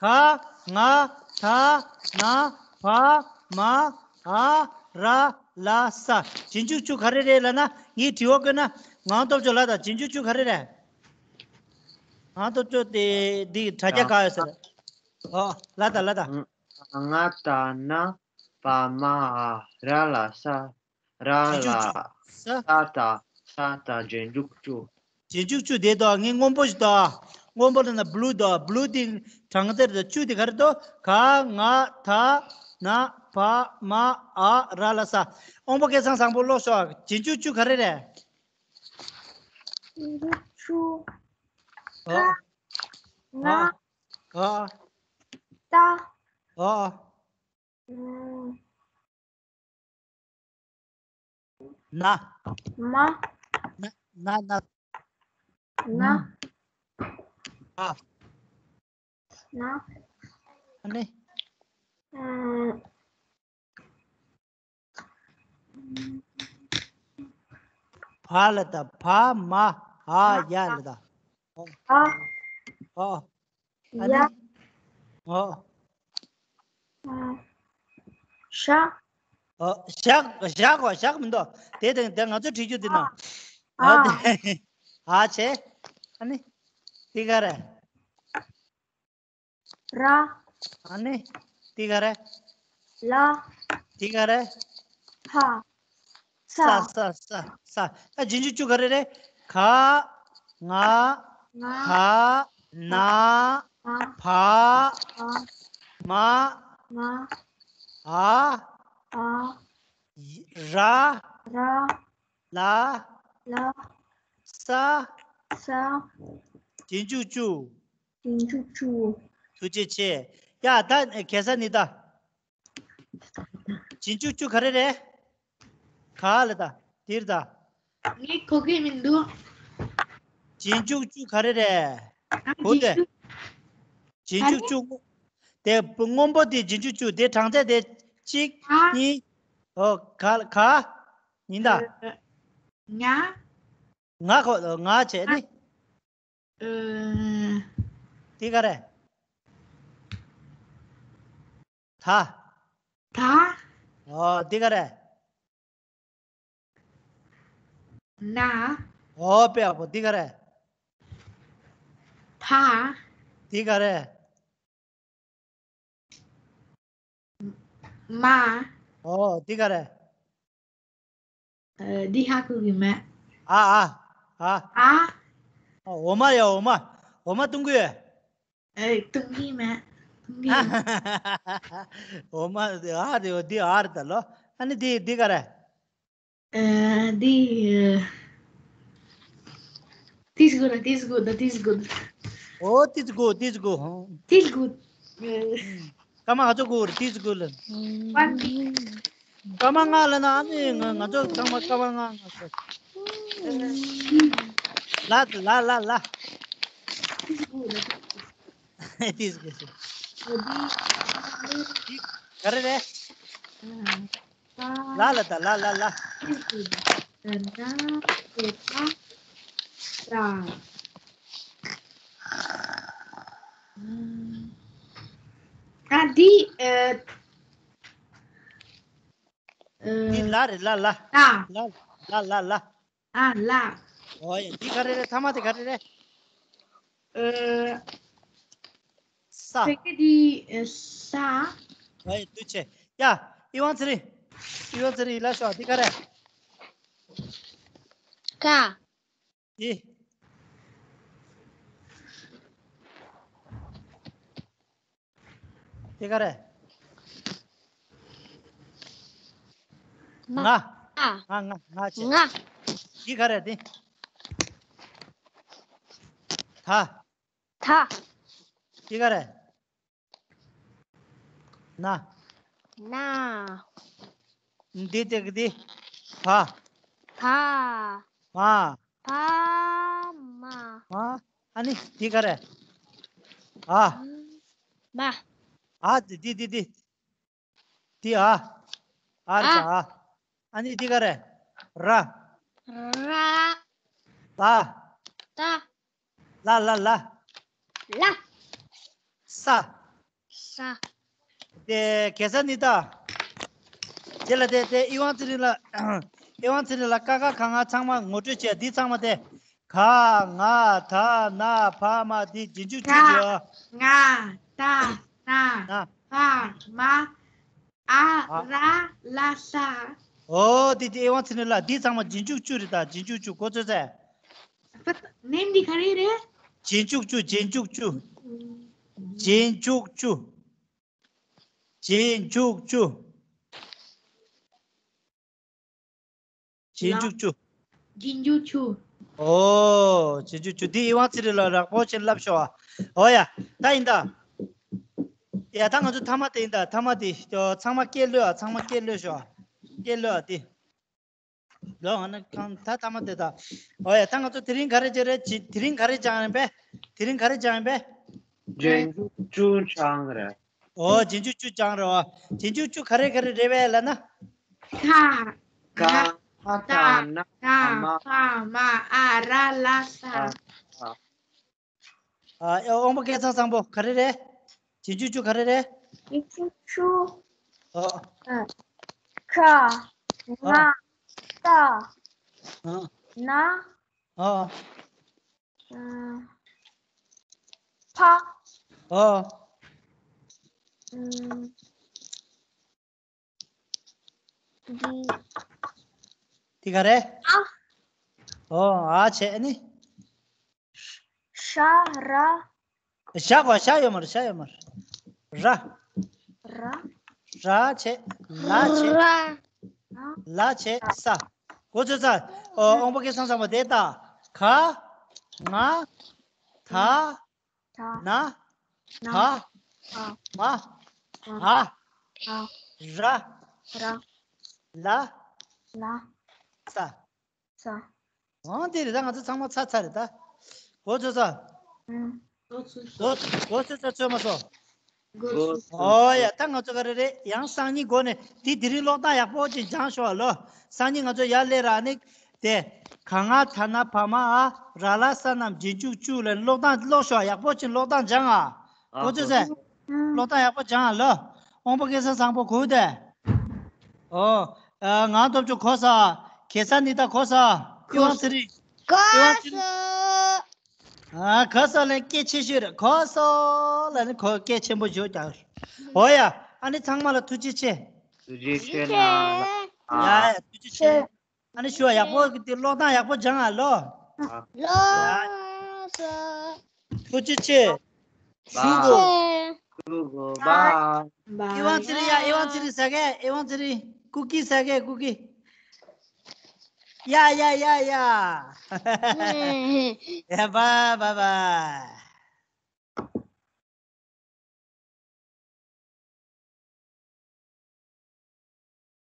ག་ང་ད་ན་བ་མ་འ་ར་ལ་ས། རྗེས་འཇུག་བཅུ་ག་རེ་རེད་ལབ་ན། ངས་དྲི་བ་བཀོད་ན་ངང་སྟོབས་ཆོག་ལ་དང་། རྗེས་འཇུག་བཅུ་ག་རེ་རེད། ངང་སྟོབས་ཆོག་དེ་འདི་དྲ་རྒྱ་ག་ཡོད་ཟེར། ཨོ་ལ་དང་ལ་དང་། ང་ད་ན་བ་མ་འ་ར་ལ་ས། ར་ལ། རྗེས་འཇུག་བཅུ། ས། ས་དང་ས་དང་རྗེས་འཇུག་བཅུ། རྗེས་འཇུག་བཅུ་དེ་དང་ངས་སྔོན་པོ་ཞིག་དང་། སྔོན་པོ་ལ་ན་བླུ་དང་། བླུ་དེ་གྲངས་ཚད་དང་བཅུ་དེ་ག་རེ་འདུག་ག་ང་ད་ན་བ་མ་འ་ར་ལ་ས། དབང་པོ་སྐལ་བཟང་བཟང་པོ་ཀློག་ཤོག་རྗེས་འཇུག་བཅུ་ག་རེ་རེད། རྗེས་འཇུག་བཅུ། ཨ། ག་ང་། ཨ། ད། ཨ། ཨ། ན། མ། ན་ན་ན། ན། ཨ། ན། ཨ་ནི། ཨ། བ་ལ་ད་བ་མ་འ་ཡ་ལ་ད། ཨ། ཨ། ཨ་ནི། ཡ། ཨོ། ཨ། ཤ། ཨོ། ཞག་ཞག་གོ་ཞག་མི་འདུག་དེ་དང་དེ་ང་ཚོ་བྲིས་རྒྱུ་དེ་ན། ཨ། ཨ་དེ། ཨ་བྱས། ཨ་ནི། དེ་ག་རེ། ར། ཨ་ནི། དེ་ག་རེ། ལ། དེ་ག་རེ། ཕ། ས། ས་ས་ས་ས། ད་རྗེས་འཇུག་བཅུ་ག་རེ་རེད། ག་ང་། ང་། ད་ན་ང་། བ་བ་མ་མ་འ་འ་ར་ར་ལ་ལ་ས་ས། རྗེས་འཇུག་བཅུ། རྗེས་འཇུག་བཅུ། ཐུགས་རྗེ་ཆེ། ཡ་ད་གེ་ས་ནི་ད། རྗེས་འཇུག་བཅུ་ག་རེ་རེད། ག་ལ་ད། དེར་ད། ངས་གོ་གི་མི་འདུག་རྗེས་འཇུག་བཅུ་ག་རེ་རེད། ཨ། གོ་དེ། རྗེས་འཇུག་རྗེས་འཇུག་བཅུ། དེ་སྔོན་པོ་དེ་རྗེས་འཇུག་བཅུ། དེ་གྲངས་ཚད་དེ་གཅིག་ཨ། གཉིས། ཨོ། ག་ག་ཡིན་ད། ཨ། ང་། ང་གོ་ང་བྱས་ནི། ཨ། དེ་ག་རེ། ད། ད། ཨོ། དེ་ག་རེ། ན། ཨོ། དཔེ་ཡག་པོ། དེ་ག་རེ། ཕ། དེ་ག་རེ། མ། ཨོ། དེ་ག་རེ། ཨ། འདི་ཧ་གོ་གི་མེད། ཨ་ཨ་ཨ། ཨ། འོ་མ་ཡ་འོ་མ། འོ་མ་བཏུང་གི་ཡོད། ཨེ། བཏུང་གི་མེད། བཏུང་གི་ཡོད། འོ་མ་ཨ་རེད། འདི་ཨ་རེད་ད་ལོ། ཨ་ནི་འདི་འདི་ག་རེ། ཨ། འདི། This good, this good, this good. Oh, this good, this good. This good. ཨ། སྐར་མ་ག་ཚོད་དགོས་རེད། This good ལ། One thing. སྐར་མ་ལྔ་ལ་ན་ཨ་ནི་ང་ང་ཚོ་ཚང་མ་སྐར་མ་ལྔ་ལྔ་ཟེར། ལ་ལ་ལ་ལ། དེ་ཟེར་གི་ཟེར། འོ་དེ། ག་རེ་རེད། ལ་ལ་ད་ལ་ལ་ལ། ད་ན་དེ་ད་ད། ད་འདི་ཨ། འདི་ལ་རེད་ལ་ལ། ལ། ལ་ལ་ལ་ལ། ཨ་ལ། ཨོ་ཡ་འདི་ག་རེ་རེད། ཐ་མ་དེ་ག་རེ་རེད། ཨ། ས། ཕ་གི་འདི་ཨ་ས། ཨོ་ཡ་འདུ་ཆེ། ཡ་ཨི་ཝང་ཚེ་རིང་། ཨི་ཝང་ཚེ་རིང་ལ་ཤོག་འདི་ག་རེད། ཀ། འདི། དེ་ག་རེད། ང་། ང་། ང་ང་ང་བྱས། ང་། འདི་ག་རེད་འདི། ད། ད། འདི་ག་རེད། ན། ན། འདི་དེ་གི་འདི། བ། བ། མ། བ་མ། མ། ཨ་ནི་འདི་ག་རེད། ཨ། མ། ཨ་འདི་འདི་འདི་འདི། འདི་ཨ། ཨ་རེད་ཨ། ཨ། ཨ་ནི་འདི་ག་རེད། ར། ར། ད། ད། ལ་ལ་ལ། ལ། ས། ས། དེ་གེ་ས་ནི་ད། དེ་ལ་དེ་དེ་ཨི་ཝང་ཚེ་རིང་ལ། ཨི་ཝང་ཚེ་རིང་ལ་ཀ་ཁ་ག་ང་ཚང་མ་ངོ་སྤྲོད་བྱས། འདི་ཚང་མ་དེ། ག་ང་ད་ན་བ་མ། འདི་རྗེས་འཇུག་བཅུ་ཡོད། ག་ང་ད་ན་ན་བ་མ། ཨ། ཨ། ར། ལ། ས། ཨོ་དེ་དེ་ཨི་ཝང་ཚེ་རིང་ལ་འདི་ཚང་མ་རྗེས་འཇུག་བཅུ་རེད་ད། རྗེས་འཇུག་བཅུ་གོ་ཚོད་ཚད། ནེམ་འདི་ག་རེ་རེད། རྗེས་འཇུག་བཅུ། རྗེས་འཇུག་བཅུ། རྗེས་འཇུག་བཅུ། རྗེས་འཇུག་བཅུ། རྗེས་འཇུག་བཅུ། རྗེས་འཇུག་བཅུ། ཨོ། རྗེས་འཇུག་བཅུ། འདི་ཨི་ཝང་ཚེ་རིང་ལ་རགས་པོ་ཆེ་ལབ་ཤོག་ཨ། ཨོ་ཡ། ད་ཡིན་ད། ཡ་ད་ང་ཚོ་ཐ་མ་དེ་ཡིན་ད། ཐ་མ་དེ་ཚང་མ་སྐད་ལོས་ཨ། ཚང་མ་སྐད་ལོས་ཤོག་ཨ། སྐད་ལོས་ཨ་དེ། ལོ་ང་ན་གང་ད་ཐ་མ་དེ་ད། ཨོ་ཡ་ད་ང་ཚོ་དེ་རིང་ག་རེ་བྱེད་རེད། དེ་རིང་ག་རེ་སྦྱངས་ཡིན་པས། དེ་རིང་ག་རེ་སྦྱངས་ཡིན་པས། རྗེས་འཇུག་བཅུ་སྦྱངས་རེད། ཨོ་རྗེས་འཇུག་བཅུ་སྦྱངས་རེད་བ། རྗེས་འཇུག་བཅུ་ག་རེ་ག་རེ་རེད་པས་ལབ་ན། ཁ། ག་ད་ན་ད་མ། ཕ་མ་ཨ་ར་ལ་ས། ཨ། ཨ། དབང་པོ་སྐལ་བཟང་བཟང་པོ་ག་རེ་རེད། རྗེས་འཇུག་བཅུ་ག་རེ་རེད། རྗེས་འཇུག་བཅུ། ཨོ། ཨ། ཁ། ཨ། ང་། ད། ཨ། ན། ཨོ། ཨ། ཕ། ཨོ། ཨ། འདི། འདི་ག་རེ། ཨ། ཨོ། ཨ་བྱས་ནི། ཤ་ར། ཤ་གོ་ཤ་ཡོད་མ་རེད། ཤ་ཡོད་མ་རེད། ར། ར། ར་བྱས། ལ་བྱས། ར། ལ་བྱས་ས། གོ་ཚོད་ས། ཨོ་དབང་པོ་སྐལ་བཟང་བཟང་པོ་དེ་ལྟ། ག་ང་ད་ད་ན་ན་བ་མ་ཨ་ར་ར་ལ་ལ་ས། ས། འོང་དེ་རེད། ད་ང་ཚོ་ཚང་མ་ཚར་ཚར་རེད་ད། གོ་ཚོད་ས། ཨང་། གོ་གོ་ཚོད་ས་ཚོད་མ་སོང་། གོ་ཚོད། ཨོ་ཡ། ད་ང་ཚོ་ག་རེ་རེད། ཡང་སང་ཉིན་འགོ་ནས་དེ་དེ་རིང་ཀློག་སྟངས་ཡག་པོ་ཅིག་སྦྱངས་ཤོག་ལོ། སང་ཉིན་ང་ཚོ་ཡར་སླེབས་ར་ནི་དེ། ག་ང་ད་ན་བ་མ་ཨ་ར་ལ་ས་རྣམས་རྗེས་འཇུག་བཅུ་ལ་ཀློག་སྟངས་ཀློག་ཤོག་ཡག་པོ་ཅིག་ཀློག་སྟངས་སྦྱངས་ཨ། གོ་ཚོད་ས། ཀློག་སྟངས་ཡག་པོ་སྦྱངས་ཨ་ལོ། དབང་པོ་སྐལ་བཟང་བཟང་པོ་གོ་དེ། ཨོ། ཨ། ང་སྟོབས་ཆུ་གོ་ས། གེ་ས་ནི་ད་གོ་ས། ཨི་ཝང་ཚེ་རིང་། གོ་ཨི་ཝང་ཚེ་རིང་། ས། ཨ། གོ་ས་ལ་སྐད་ཆེ་ཤོས་རེད། གོ་ས་ལ་ནི་གོ་སྐད་ཆེན་པོ་ཞིག་ཀྱང་། ཨོ་ཡ། ཨ་ནི་ཚང་མ་ལ་ཐུགས་རྗེ་ཆེ། ཐུགས་རྗེ་ཆེ་གནང་ལགས། ཡ་ཡ་ཐུགས་རྗེ་ཆེ། ཨ་ནི་ཞུ་བ་ཡག་པོ་གི་དེ་ཀློག་སྟངས་ཡག་པོ་སྦྱངས་ཨ་ལོ། ལོ། ཐུགས་རྗེ་ཆེ། ཞུ་དགོས། ཞུ་དགོས། བཱའི། ཨི་ཝང་ཚེ་རིང་། ཡ་ཨི་ཝང་ཚེ་རིང་ཟ་གི། ཨི་ཝང་ཚེ་རིང་། ཀུ་ཀི་ཟ་གི། ཀུ་ཀི། ཡ་ཡ་ཡ་ཡ། ཡ་བཱའི་བཱའི་བཱའི།